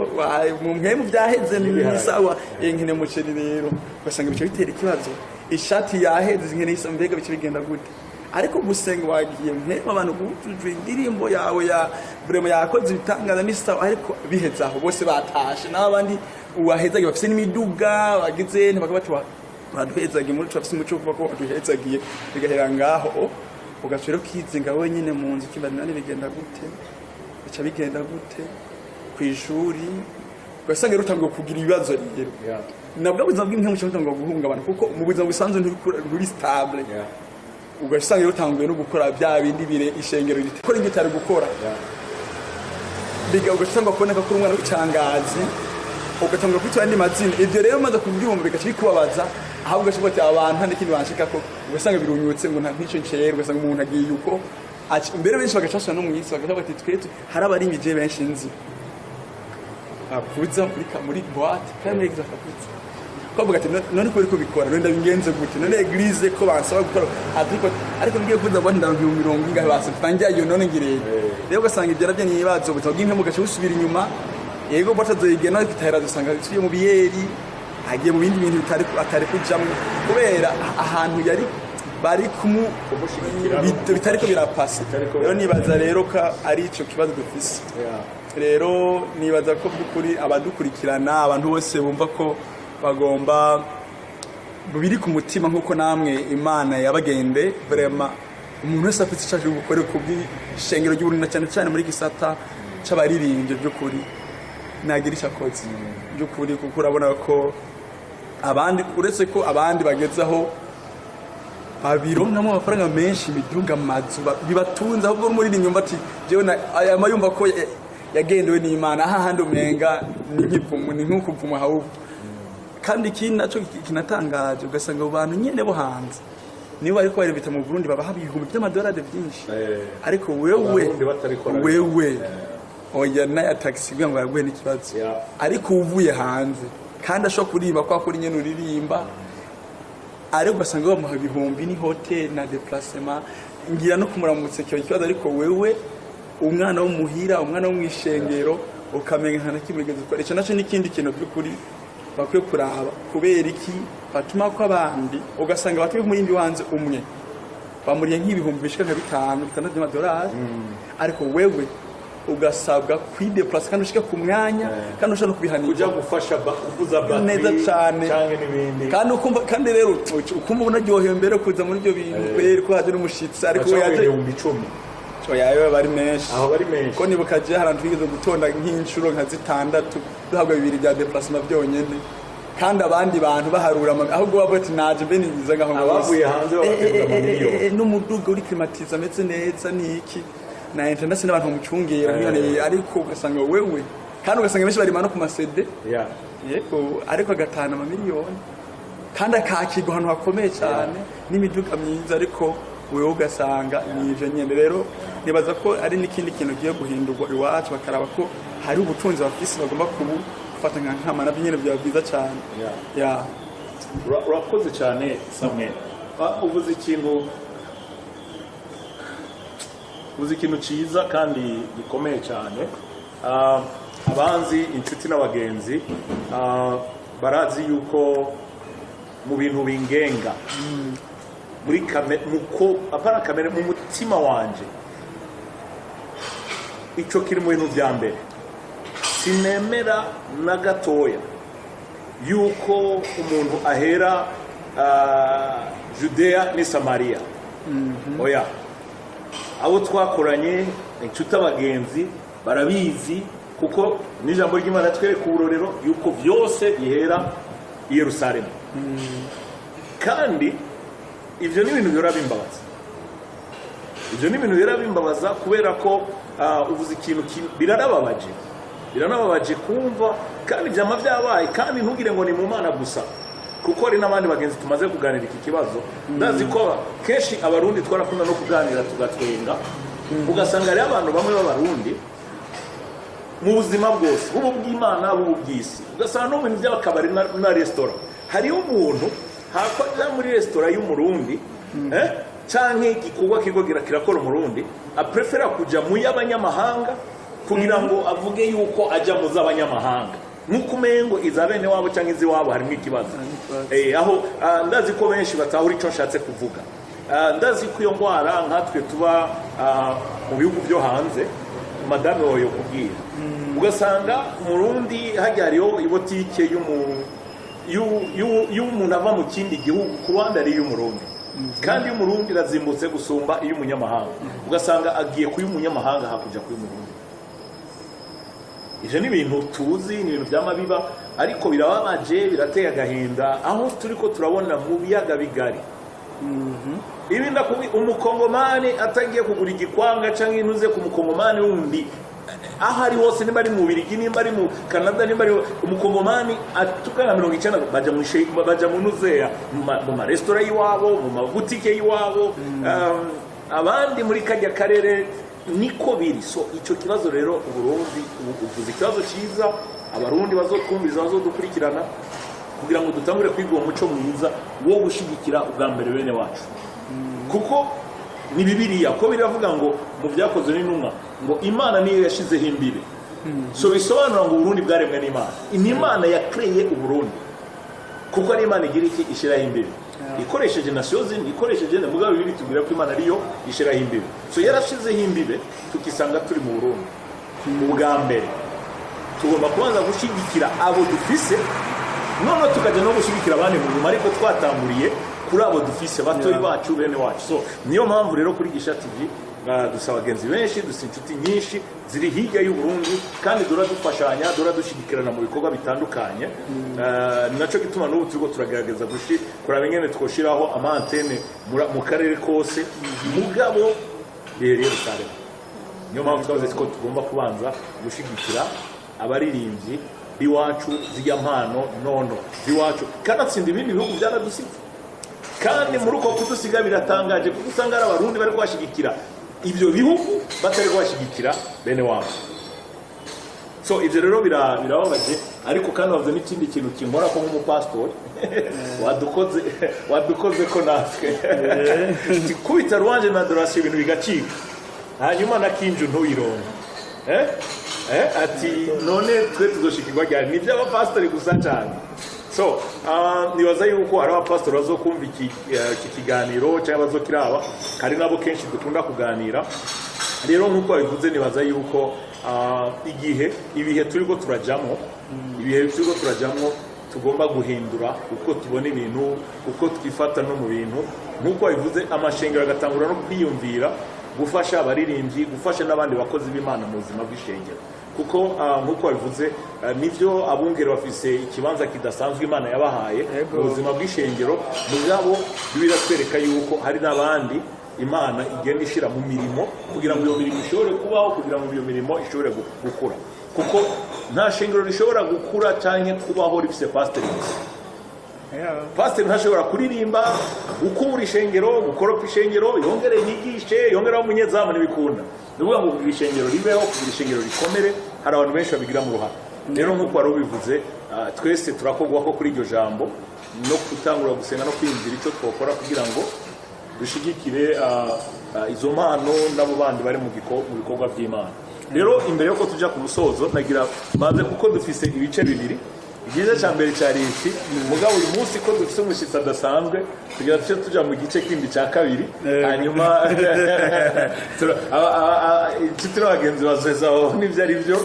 Speaker 1: Mu mpemu byaheze ni
Speaker 2: N'ibiharage.
Speaker 1: Sawa, nkeneye umuceri rero. Ugasanga bice bitera ikibazo, ishati yaheze, nkeneye isa, mbega bice bigenda gute? Ariko gusenga wagiye mpema, abantu bujuje, indirimbo yawe ya vraiment yakoze ibitangaza, ni sawa, ariko biheze aho bose batashe, n'abandi wahezagiye bafise n'imiduga bagize ntibakaba bati: "Baduhezagiye muri, turafise umuco wo kuvuga ko waduhezagiye." Bigahera ngaho, ugaca rero ukizinga wenyine mu nzu, ukibaza: "None bigenda gute? Bica bigenda gute?" Ku ishuri ugasanga rero utanguye kugira ibibazo rero, nabwo ubuzima bw'impemu buca butangura guhungabana, kuko mu buzima busanzwe nturi stable. Ugasanga rero utanguye no gukora bya bindi bire ishengero gukora ibyo utari gukora. Biga ugasanga kuboneka ko uri umwana w'icangazi, ugatangura kwitwa andi mazina. Ibyo rero umaze kubyumva bigaca bikubabaza, ahubwo ugasanga ati: "Abantu nta n'ikindi banshikako." Ugasanga birunyutse ngo nta nk'icyo ncera, ugasanga umuntu agiye uko. Mbere benshi bagaca basubira no mu isi, bagaca bati: "Twe hari abarimije benshi nzi avuza muri boîte kandi muri église akavuza." Kavuga ati: "None ko uriko bikora, none ndabigenze gute? None église ko bansaba gukora?" Ariko ngiye kuvuza boîte, ndaronka 20,000 basabye, njyayo, none ngireye?" Rero ugasanga ibyo nabyo ni ibibazo, ubuzima bw'impemu bugaca busubira inyuma. Yego, boîte azoyigena, ariko itahera, dusanga isubiye mu biyeri, agiye mu bindi bintu bitari atari kujamwo, kubera ahantu yari bari kumu
Speaker 2: Kumushyigikira no
Speaker 1: bitariko birapasa.
Speaker 2: Bitariko.
Speaker 1: Rero nibaza rero ko ari ico kibazo dufise. Rero nibaza ko by'ukuri abadukurikirana, abantu bose bumva ko bagomba biri ku mutima, nk'uko namwe Imana yabagende, vraiment umuntu wese afite icyo aje gukora ku bw'ishengero ry'Uburundi, na cyane cyane muri gisata c'abaririmbyi, by'ukuri nagira icyo akoze by'ukuri, kuko urabona ko abandi, uretse ko abandi bagezeho babironkamo amafaranga menshi, imiduga, amazu, bibatunze, ahubwo n'umuririmbyi yumva ati jewe aya yumva ko yagendewe n'Imana, aha handi umenga ni nk'ivumu, ni nk'ukuvuma ahubwo. Kandi ikindi nacyo kinatangaje, ugasanga abo bantu nyene bo hanze nibo bariko baribita mu Burundi, babaha ibihumbi by'amadolari byinshi, ariko wewe
Speaker 2: Abarundi batariko.
Speaker 1: wewe oya, n'aya taxi kugira ngo yaguhe n'ikibazo. Ariko uvuye hanze kandi ashobora kuririmba kwa kuri nyene uririmba, ariko ugasanga bamuha ibihumbi, ni hôtel na déplacement, ngira no kumuramutsa kiba ikibazo. Ariko wewe umwana wo muhira, umwana wo mw'ishengero, ukamenya nta na kimwe wigeze ukora. Ico naco n'ikindi kintu by'ukuri bakwiye kuraba: kubera iki batuma ko abandi, ugasanga batuye umurindi wanze umwe bamuriye nk'ibihumbi bishika nka bitanu, bitandatu by'amadolari, ariko wewe ugasabwa kwideplasa kandi ushike ku mwanya, kandi ushobora no kubihanirwa?
Speaker 2: Kujya gufasha kuvuza batterie
Speaker 1: Neza cane.
Speaker 2: canke n'ibindi.
Speaker 1: Kandi ukumva, kandi rero ukumva unaryohewe mbere kuza muri ibyo bintu, kubera ko haje n'umushitsi, ariko we
Speaker 2: baca
Speaker 1: yaje
Speaker 2: 10,000.
Speaker 1: Oya, ayo bari menshi.
Speaker 2: Aho bari menshi.
Speaker 1: Ko nibuka je hari ahantu twigeze gutonda nk'inshuro nka zitandatu, duhabwa bibiri bya déplacement byonyene, kandi abandi bantu baharura ahubwo bavuga ati: "Naje mbe niza ngaho."
Speaker 2: Abavuye hanze babaterura amamiliyoni.
Speaker 1: N'umuduga uri climatisé, ameze neza, niki na international, n'abantu bamucungera nk'iyone, ariko ugasanga wewe, kandi ugasanga benshi barima no ku ma CD. Yego, ariko agatahana amamiliyoni kandi akakirwa ahantu hakomeye cyane n'imiduga myiza, ariko wewe ugasanga ni ivyo nyene. Rero nibaza ko ari n'ikindi kintu giye guhindurwa iwacu, bakaraba ko hari ubutunzi bafise bagomba kubufata nka nkama, navyo nyene byaba byiza cyane. Yeah.
Speaker 2: Urakoze cyane, Samuel. Uvuze ikintu cyiza kandi gikomeye cyane. Abanzi, inshuti n'abagenzi, barazi yuko Mu bintu bingenga muri kame, muko apana kamere, mu mutima wanje, ico kiri mu bintu vya mbere. Sinemera na gatoya yuko umuntu ahera Judea ni Samaria. Oya, abo twakoranye, inshuti, abagenzi barabizi, kuko n'ijambo ry'Imana twereka uburorero yuko byose bihera i Yerusalemu. Kandi ibyo ni ibintu bihora bimbabaza, ibyo ni ibintu bihora bimbabaza kubera ko uvuze ikintu biranababaje, biranababaje kumva, kandi byama byabaye. Kandi ntugire ngo ni mu Mana gusa, kuko hari n'abandi bagenzi tumaze kuganira iki kibazo. Ndazi ko kenshi Abarundi twarakunda no kuganira tugatwenga, ugasanga hariho abantu bamwe b'Abarundi mu buzima bwose, bubu bw'Imana, bubu bw'isi, ugasanga no mu bintu by'akabari na resitora, hariho umuntu hakoja muri resitora y'Umurundi canke igikorwa kiriko kirakora Umurundi, aprefera kuja mu y'abanyamahanga kugira ngo avuge yuko aja mu z'abanyamahanga, nk'uko umengo iza bene wabo canke iz'iwabo harimo ikibazo.
Speaker 1: Ikibazo.
Speaker 2: Aho ndazi ko benshi batahura ico nshatse kuvuga. Ndazi ko iyo ndwara nkatwe tuba mu bihugu byo hanze, madame wawe yokubwira, ugasanga Umurundi hajya hariho ibotike y'umuntu ava mu kindi gihugu, ku ruhande ari iy'Umurundi, kandi iy'Umurundi irazimbutse gusumba iy'umunyamahanga, ugasanga agiye ku y'umunyamahanga hakurya ku y'Umurundi. Ivyo ni ibintu tuzi, ni ibintu vyama biba, ariko birababaje, birateye agahinda aho turiko turabona mu biyaga bigari ibi. Ndakubi Umukongomani atagiye kugura igikwanga canke intuze ku Mukongomani wundi aho ari hose, nimba ari mu Birigi, nimba ari mu Canada, nimba ari Umukongomani atukana 90, baja mu nuzeya, mu maresitora y'iwabo, mu mabutike y'iwabo, abandi muri kajya karere niko biri. So ico kibazo rero, Uburundi, uvuze ikibazo cyiza. Abarundi bazotwumviriza, bazodukurikirana, kugira ngo dutangure kwiga uwo muco mwiza wo gushigikira ubwa mbere bene wacu, kuko ni Bibiliya ko biravuga ngo mu Byakozwe n'Intumwa ngo Imana niyo yashizeho imbibe. So bisobanura ngo Uburundi bwaremwe n'Imana, ni Imana yakreye Uburundi, kuko ari Imana igira iki? Ishyiraho imbibe ikoresheje nasiyo zindi, ikoresheje na mugabo bibi tubwira ko Imana ariyo ishyiraho imbibe. So yarashizeho imbibe, tukisanga turi mu Burundi. Ubwa mbere tugomba kubanza gushyigikira abo dufise, none tukajya no gushyigikira abandi mu nyuma, ariko twatanguriye kuri abo dufise batoyi bacu, bene wacu. So niyo mpamvu rero kuri Gisha TV dufise abagenzi benshi, dufise inshuti nyinshi ziri hirya y'u Burundi, kandi dora dufashanya, dora dushyigikirana mu bikorwa bitandukanye. Ni nacyo gituma n'ubu turiko turagerageza kuraba ingene twoshiraho ama antennes mu karere kose, mugabo bihereye Yerusalemu. Niyo mpamvu twavuze ko tugomba kubanza gushyigikira abaririmbyi b'iwacu, zijya mpano nono z'iwacu. Kanatsinda ibindi bihugu byaradusize, kandi muri uko kudusiga biratangaje, kuko usanga ari Abarundi bari kubashyigikira ibyo bihugu, batari kubashyigikira bene wabo. So ibyo rero birababaje. Ariko kandi bavuze n'ikindi kintu kinkora ko nk'umupasitori, wadukoze, wadukoze ko natwe kubita louange na adoration, ibintu bigacika, hanyuma na kinju ntuyironke. Eh? Eh? Ati none twe tuzoshikirwa ryari? Ni iby'abapasitori gusa cyane. So nibaza yuko hari abapasitori bazokumva iki kiganiro cyangwa bazokiraba, hari nabo kenshi dukunda kuganira. Rero nk'uko babivuze, nibaza yuko igihe ibihe turiko turajamwo, ibihe turiko turajamwo, tugomba guhindura uko tubona ibintu, uko twifata no mu bintu. Nk'uko babivuze, amashengero agatangura no kwiyumvira gufasha abaririmbyi, gufasha n'abandi bakozi b'Imana mu buzima bw'ishengero, kuko nk'uko babivuze, nivyo, abungere bafise ikibanza kidasanzwe Imana yabahaye mu buzima bw'ishengero, mugabo biratwereka yuko hari n'abandi Imana igenda ishyira mu mirimo kugira ngo iyo mirimo ishobore kubaho, kugira ngo iyo mirimo ishobore gukura, kuko nta shengero rishobora gukura cyangwa kubaho rifise pasiteri gusa. Pasiteri ntashobora kuririmba, gukubura ishengero, gukoropa ishengero, yongere yigishe, yongere umunyezamu, ntibikunda. Ni ukuvuga ngo kugira ishengero ribeho, kugira ishengero rikomere, hari abantu benshi babigiramo uruhare. Rero nk'uko wari ubivuze, twese turakogwa ko kuri iryo jambo no gutangura gusenga no kwiyumvira icyo twakora kugira ngo dushigikire izo mpano n'abo bandi bari mu bikorwa by'Imana. Rero imbere yuko tujya ku musozo, nagira maze, kuko dufise ibice bibiri. Igice cya mbere cyari iki. Mugabo uyu munsi ko dufite umushyitsi adasanzwe, tugira tuce tuja mu gice kindi cya kabiri. Hanyuma inshuti n'abagenzi bazoheza babona ibyo ari byo.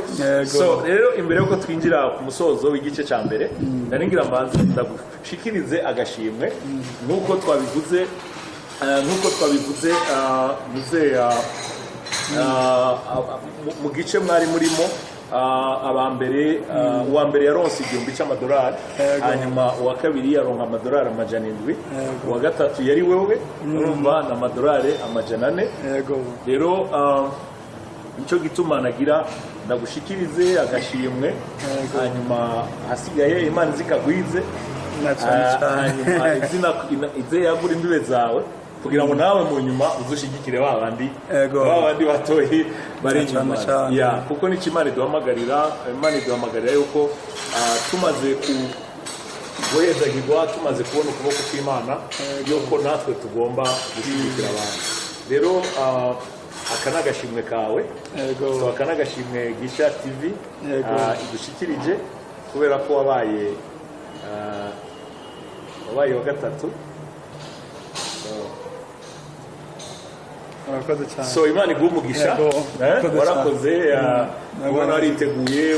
Speaker 2: So rero, imbere yuko twinjira ku musozo w'igice cya mbere, nari ngira mbanze ndagushikirize agashimwe nk'uko twabivuze muzeya mu gice mwari murimo, aba mbere, uwa mbere yaronse 1000 cy'amadolari, hanyuma uwa kabiri yaronka amadolari 700, uwa gatatu yari wewe, urumva ni amadolari 400. Rero nicyo gituma nagira ndagushikirize agashimwe, hanyuma hasigaye Imana zikagwize.
Speaker 1: Na cyane cyane.
Speaker 2: Hanyuma izina ize yagura imbibe zawe kugira ngo nawe mu nyuma uzushigikire ba bandi, ba bandi batoyi bari
Speaker 1: Na cyane
Speaker 2: inyuma.
Speaker 1: cyane.
Speaker 2: Ya, kuko nicyo Imana iduhamagarira. Imana iduhamagarira yuko tumaze ku guhezagirwa, tumaze kubona ukuboko kw'Imana, yuko natwe tugomba gushyigikira abandi. Rero aka ni agashimwe kawe. So aka ni agashimwe Gisha TV igushikirije kubera ko wabaye wa gatatu.
Speaker 1: Murakoze cyane.
Speaker 2: So Imana iguhe umugisha.
Speaker 1: Yego. Murakoze.
Speaker 2: Warakoze, ubona wariteguye,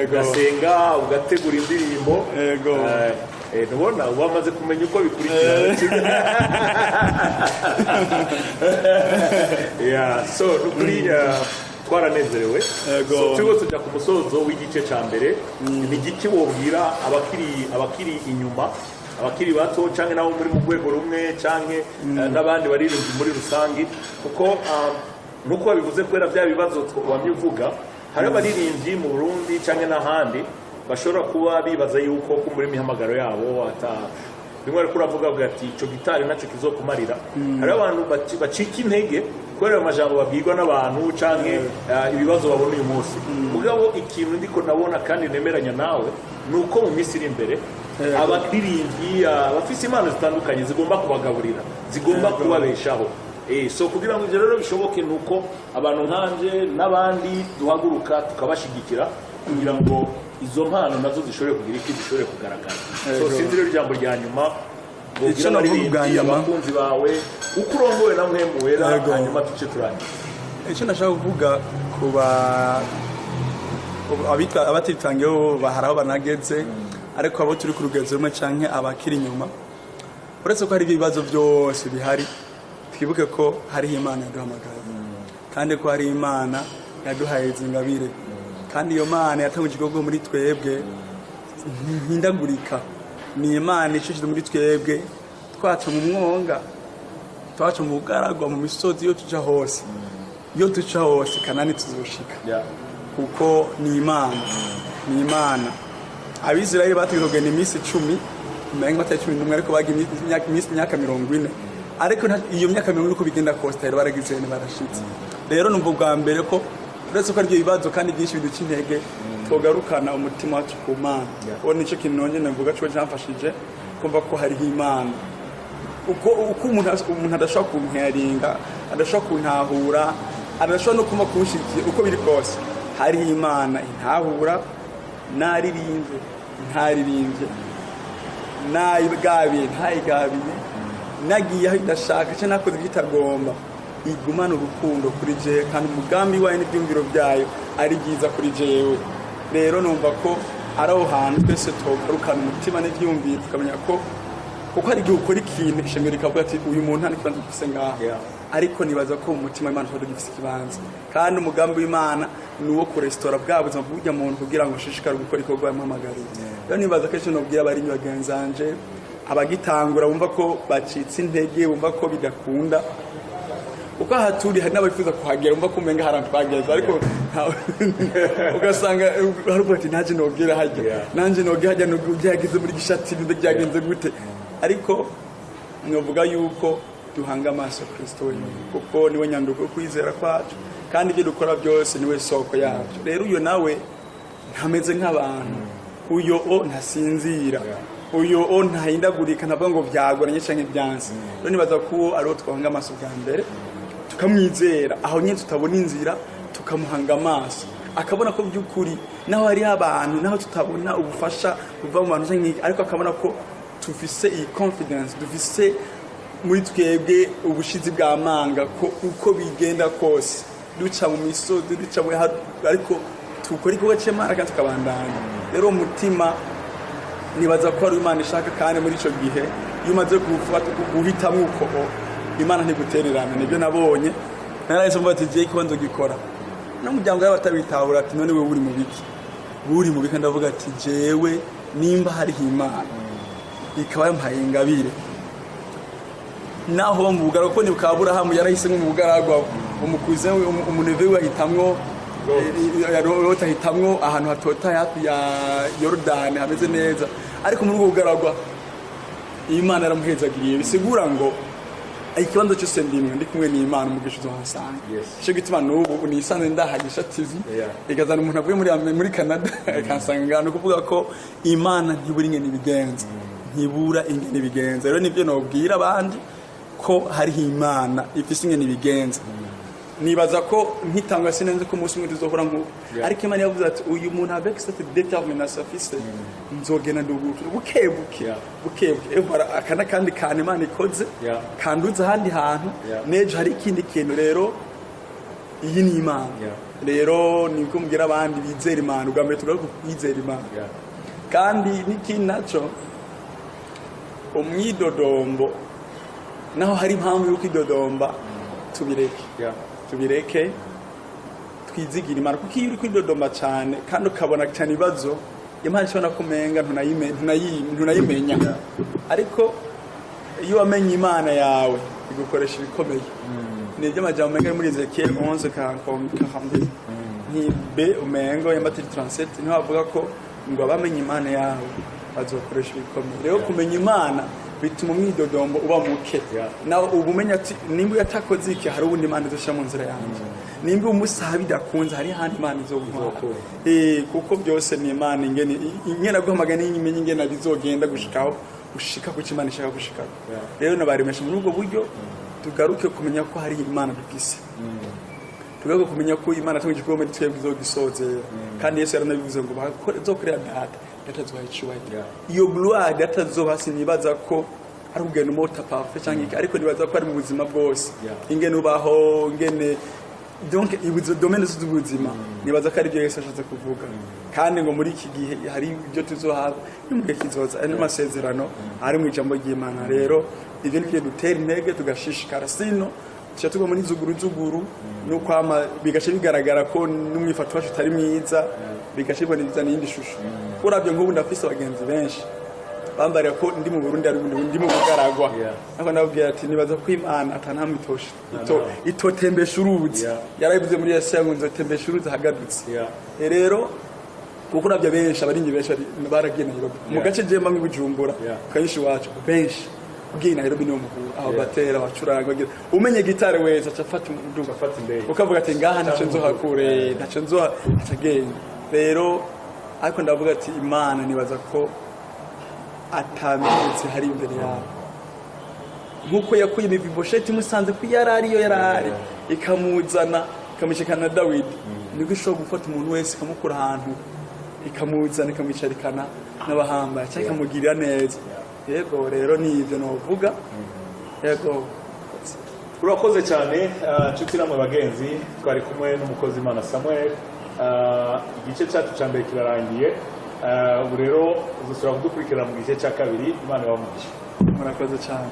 Speaker 2: ugasenga, ugategura indirimbo. Ntubona wamaze kumenya uko bikurikirana. Yeah, so nukuri twaranezerewe. So turiko tujya ku musozo w'igice cya mbere. Ni igiki wobwira abakiri inyuma, abakiri bato, canke nabo muri mu rwego rumwe, canke n'abandi baririmbyi muri rusange? Kuko nuko babivuze, kubera bya bibazo wamye uvuga, hari abaririmbyi mu Burundi canke n'ahandi bashobora kuba bibaza yuko kumbura imihamagaro yabo ata rimwe, ariko uravuga avuga ati ico gitari nacyo kizokumarira. Hariho abantu bacika intege kubera ayo majambo babwirwa n'abantu canke ibibazo babona uyu munsi. Mugabo ikintu ndiko ndabona kandi nemeranya nawe ni uko mu minsi iri imbere abaririmbyi bafise impano zitandukanye zigomba kubagaburira, zigomba kubabeshaho. So kugira ngo ibyo rero bishoboke ni uko abantu nkanje n'abandi duhaguruka tukabashigikira kugira ngo izo mpano nazo zishobore kugira iki, zishobore kugaragara. So sinzi rero ijambo rya nyuma wobwira
Speaker 1: Icyo navuga
Speaker 2: abaririmbyi,
Speaker 1: ubwa nyuma.
Speaker 2: abakunzi bawe, uko urongowe na Mpwemu Wera, hanyuma tuce turangiza.
Speaker 1: Icyo nashaka kuvuga ku ba abatitangiyeho, hari aho banageze, ariko abo turi ku rugezo rumwe canke abakiri inyuma, uretse ko hari ibibazo byose bihari, twibuke ko hariho Imana yaduhamagaye, kandi ko hari Imana yaduhaye izi ngabire, kandi iyo Mana yatanguje igikorwa muri twebwe ntihindagurika. Ni Imana icishije muri twebwe. Twaca mu mwonga, twaca mu bugaragwa, mu misozi, iyo tuja hose, iyo duca hose, Kanani tuzoshika, kuko ni Imana, ni Imana. Abisirayeli bategerezwa kugenda iminsi 10, umenga batari 11, ariko bagiye imyaka 40. Ariko iyo myaka 40, uko bigenda kose, rero baragize barashitse. Rero numva ubwa mbere ko uretse ko aribyo bibazo kandi byinshi biduca intege, tugarukana umutima wacu ku Mana. Uwo nicyo kintu nongeye navuga cyo cyamfashije kumva ko hariho Imana. Uko umuntu adashobora kunkaringa, adashobora kuntahura, adashobora no kuma kunshigikiye, uko biri kose hariho Imana intahura. Naririmbye, ntaririmbye, nayigabiye, ntayigabiye, nagiye aho idashaka cyangwa nakoze ibyo itagomba, igumana urukundo kuri jewe, kandi umugambi wayo n'ibyumviro byayo ari byiza kuri jewe. Rero numva ko ari aho hantu twese tugarukana umutima n'ibyumviro, tukamenya ko, kuko hari igihe ukora ikintu, ishengero rikavuga ati uyu muntu nta n'ikibanza gifise ngaha. Ariko nibaza ko mu mutima w'Imana tuba dufise ikibanza, kandi umugambi w'Imana ni uwo kuresitora bwa buzima bw'urya muntu kugira ngo ushishikare gukora ikorwa yamuhamagariye. Rero nibaza ko icyo nobwira abari bagenzi banje, abagitangura, bumva ko bacitse intege, bumva ko bidakunda, kuko aha turi hari n'abifuza kuhagera, bumva ko umenga hari ahantu twageze, ariko ugasanga hari ati nanjye nobwira hajya, nanjye nobwira hajya, byageze muri Gishati byagenze gute? Ariko nkavuga yuko duhanga amaso Kristo wenyine, kuko niwe nyanduko yo kwizera kwacu, kandi ibyo dukora byose niwe soko yabyo. Rero uyo nawe ntameze nk'abantu, uyo o ntasinzira, uyo o ntahindagurika, ntavuga ngo byagoranye cyangwa ibyansi. Rero nibaza ko uwo ari wo twahanga amaso bwa mbere, tukamwizera aho nyine tutabona inzira, tukamuhanga amaso. Akabona ko by'ukuri naho hariho abantu, naho tutabona ubufasha buva mu bantu canke iki, ariko akabona ko tufise iyi confidence, dufise muri twebwe ubushizi bw'amanga ko uko bigenda kose, duca mu misozi, duca mu, ariko tukora igikorwa c'Imana kandi tukabandanya. Rero uwo mutima nibaza ko ari Imana ishaka, kandi muri ico gihe iyo umaze guhitamwo uko, Imana ntigutererana. Nibyo nabonye, narahise mvuga ati: "Jewe ikibazo gikora n'umuryango y'abatabitahura," ati: "None wewe uri mu biki, uri mu biki?" Ndavuga ati: "Jewe nimba hariho Imana ikaba yampaye ingabire, naho mu bugaragwa," kuko nibuka Aburahamu yarahisemo mu bugaragwa, umukuze we, umu neveu we ahitamwo Loti, ahitamwo ahantu hatotaye hafi ya Yorodani hameze neza, ariko muri ubwo bugaragwa Imana yaramuhezagiriye. Bisigura ngo ikibanza cyose ndimwe, ndi kumwe n'Imana, umugisha uzohasanga. Ico gituma n'ubu nisanze ndahagisha TV, ikazana umuntu avuye muri Canada ikansanga ngano, kuvuga ko Imana ntibura ingene ibigenza, ntibura ingene ibigenza. Rero nibyo nobwira abandi, ko hariho Imana ifise ingene ibigenza. Nibaza ko nkitangwa sinenze ko umunsi umwe tuzohora nk'uko, ariko Imana yavuze ati: "Uyu muntu avec cette détermination afise, nzogenda nduguke buke buke, buke buke." Et voilà, aka n'akandi kantu Imana ikoze kanduza ahandi hantu. N'ejo hari ikindi kintu. Rero iyi ni Imana. Rero nibwo mbwira abandi bizera Imana, ubwa mbere tugaruka ku kwizera Imana. Kandi n'ikindi naco, umwidodombo, naho hari impamvu yo kwidodomba, tubireke. Tubireke, twizigire Imana, kuko iyo uri kwidodomba cyane kandi ukabona cyane ibibazo, Imana ishobora kumenga ntunayimenya. Ariko iyo wamenye Imana yawe, igukoresha ibikomeye. Ni ibyo amajambo umenga ari muri Ezekiel 11:42 nti b umengo yambatiri 37, niho bavuga ko ngo abamenye Imana yawe bazokoresha ibikomeye. Rero kumenya Imana bituma umwidodombo uba muke. Nawe uba umenya ati: "Nimba yatakoze iki, hari ubundi Imana izoshyira mu nzira yanjye. Nimba umusaha bidakunze, hari ahandi Imana izoguntwara."
Speaker 2: Izokura.
Speaker 1: Kuko byose ni Imana, ingene aguhamagaye n'imenya ingene bizogenda gushikaho ushika ku cyo Imana ishaka gushikako. Rero nabaremesha muri ubwo buryo: tugaruke kumenya ko hari Imana dufise, tugaruke kumenya ko Imana atanga igikorwa muri twebwe izogisozera. Kandi Yesu yaranabivuze ngo bazokorera Data, Data azobaha icubahiro. Iyo gloire Data azobaha, sinibaza ko ari kugenda umota parfait cyangwa iki, ariko nibaza ko ari mu buzima bwose, ingene ubaho, ingene donc ibuzo domaine z'ubuzima. Nibaza ko ari byo Yesu ashatse kuvuga. Kandi ngo muri iki gihe hari ibyo tuzohabwa no mu gihe kizoza, ari n'amasezerano ari mu ijambo ry'Imana. Rero ibyo ni byo dutera intege, tugashishikara, sino tuca tugwa muri zuguru zuguru no kwama, bigaca bigaragara ko n'umwifato wacu utari mwiza, bigaca bibona n'iyindi shusho. Uravye nk'ubu, ndafise abagenzi benshi bambarira ko ndi mu Burundi, ari ndi mu bugaragwa. Ariko ndababwira ati: "Nibaza ko Imana atanhamwe itoshe itotembesha uruzi." Yarabivuze muri Yesaya ngo: "Nzotembesha uruzi ahagadutse." Rero kuko uravye benshi, abaringi benshi baragiye Nairobi mu gace je mbamwe Bujumbura, kenshi iwacu benshi ugiye Nairobi niwo muhura aho batera, abacuranga bagira, umenye gitare wese aca afata umuduga,
Speaker 2: Afata indege.
Speaker 1: ukavuga ati: "Ngaha ntaco nzohakure, ntaco nzoha," acagenda. Rero ariko ndavuga ati: "Imana nibaza ko atametse hari imbere yawe, nk'uko yakuye Mefibosheti imusanze ko yari ariyo yari ari, ikamuzana ikamushikana na Dawidi, nibwo ishobora gufata umuntu wese ikamukura ahantu, ikamuzana, ikamwicarikana n'abahambaye cyangwa ikamugirira neza." Yego, rero ni ibyo novuga, yego.
Speaker 2: Urakoze cyane, nshuti namwe bagenzi. Twari kumwe n'umukozi Imana Samuel. Igice cyacu cya mbere kirarangiye. Ubu rero uzasubira kudukurikirana mu gice cya kabiri. Imana ibahe umugisha.
Speaker 1: Murakoze cyane.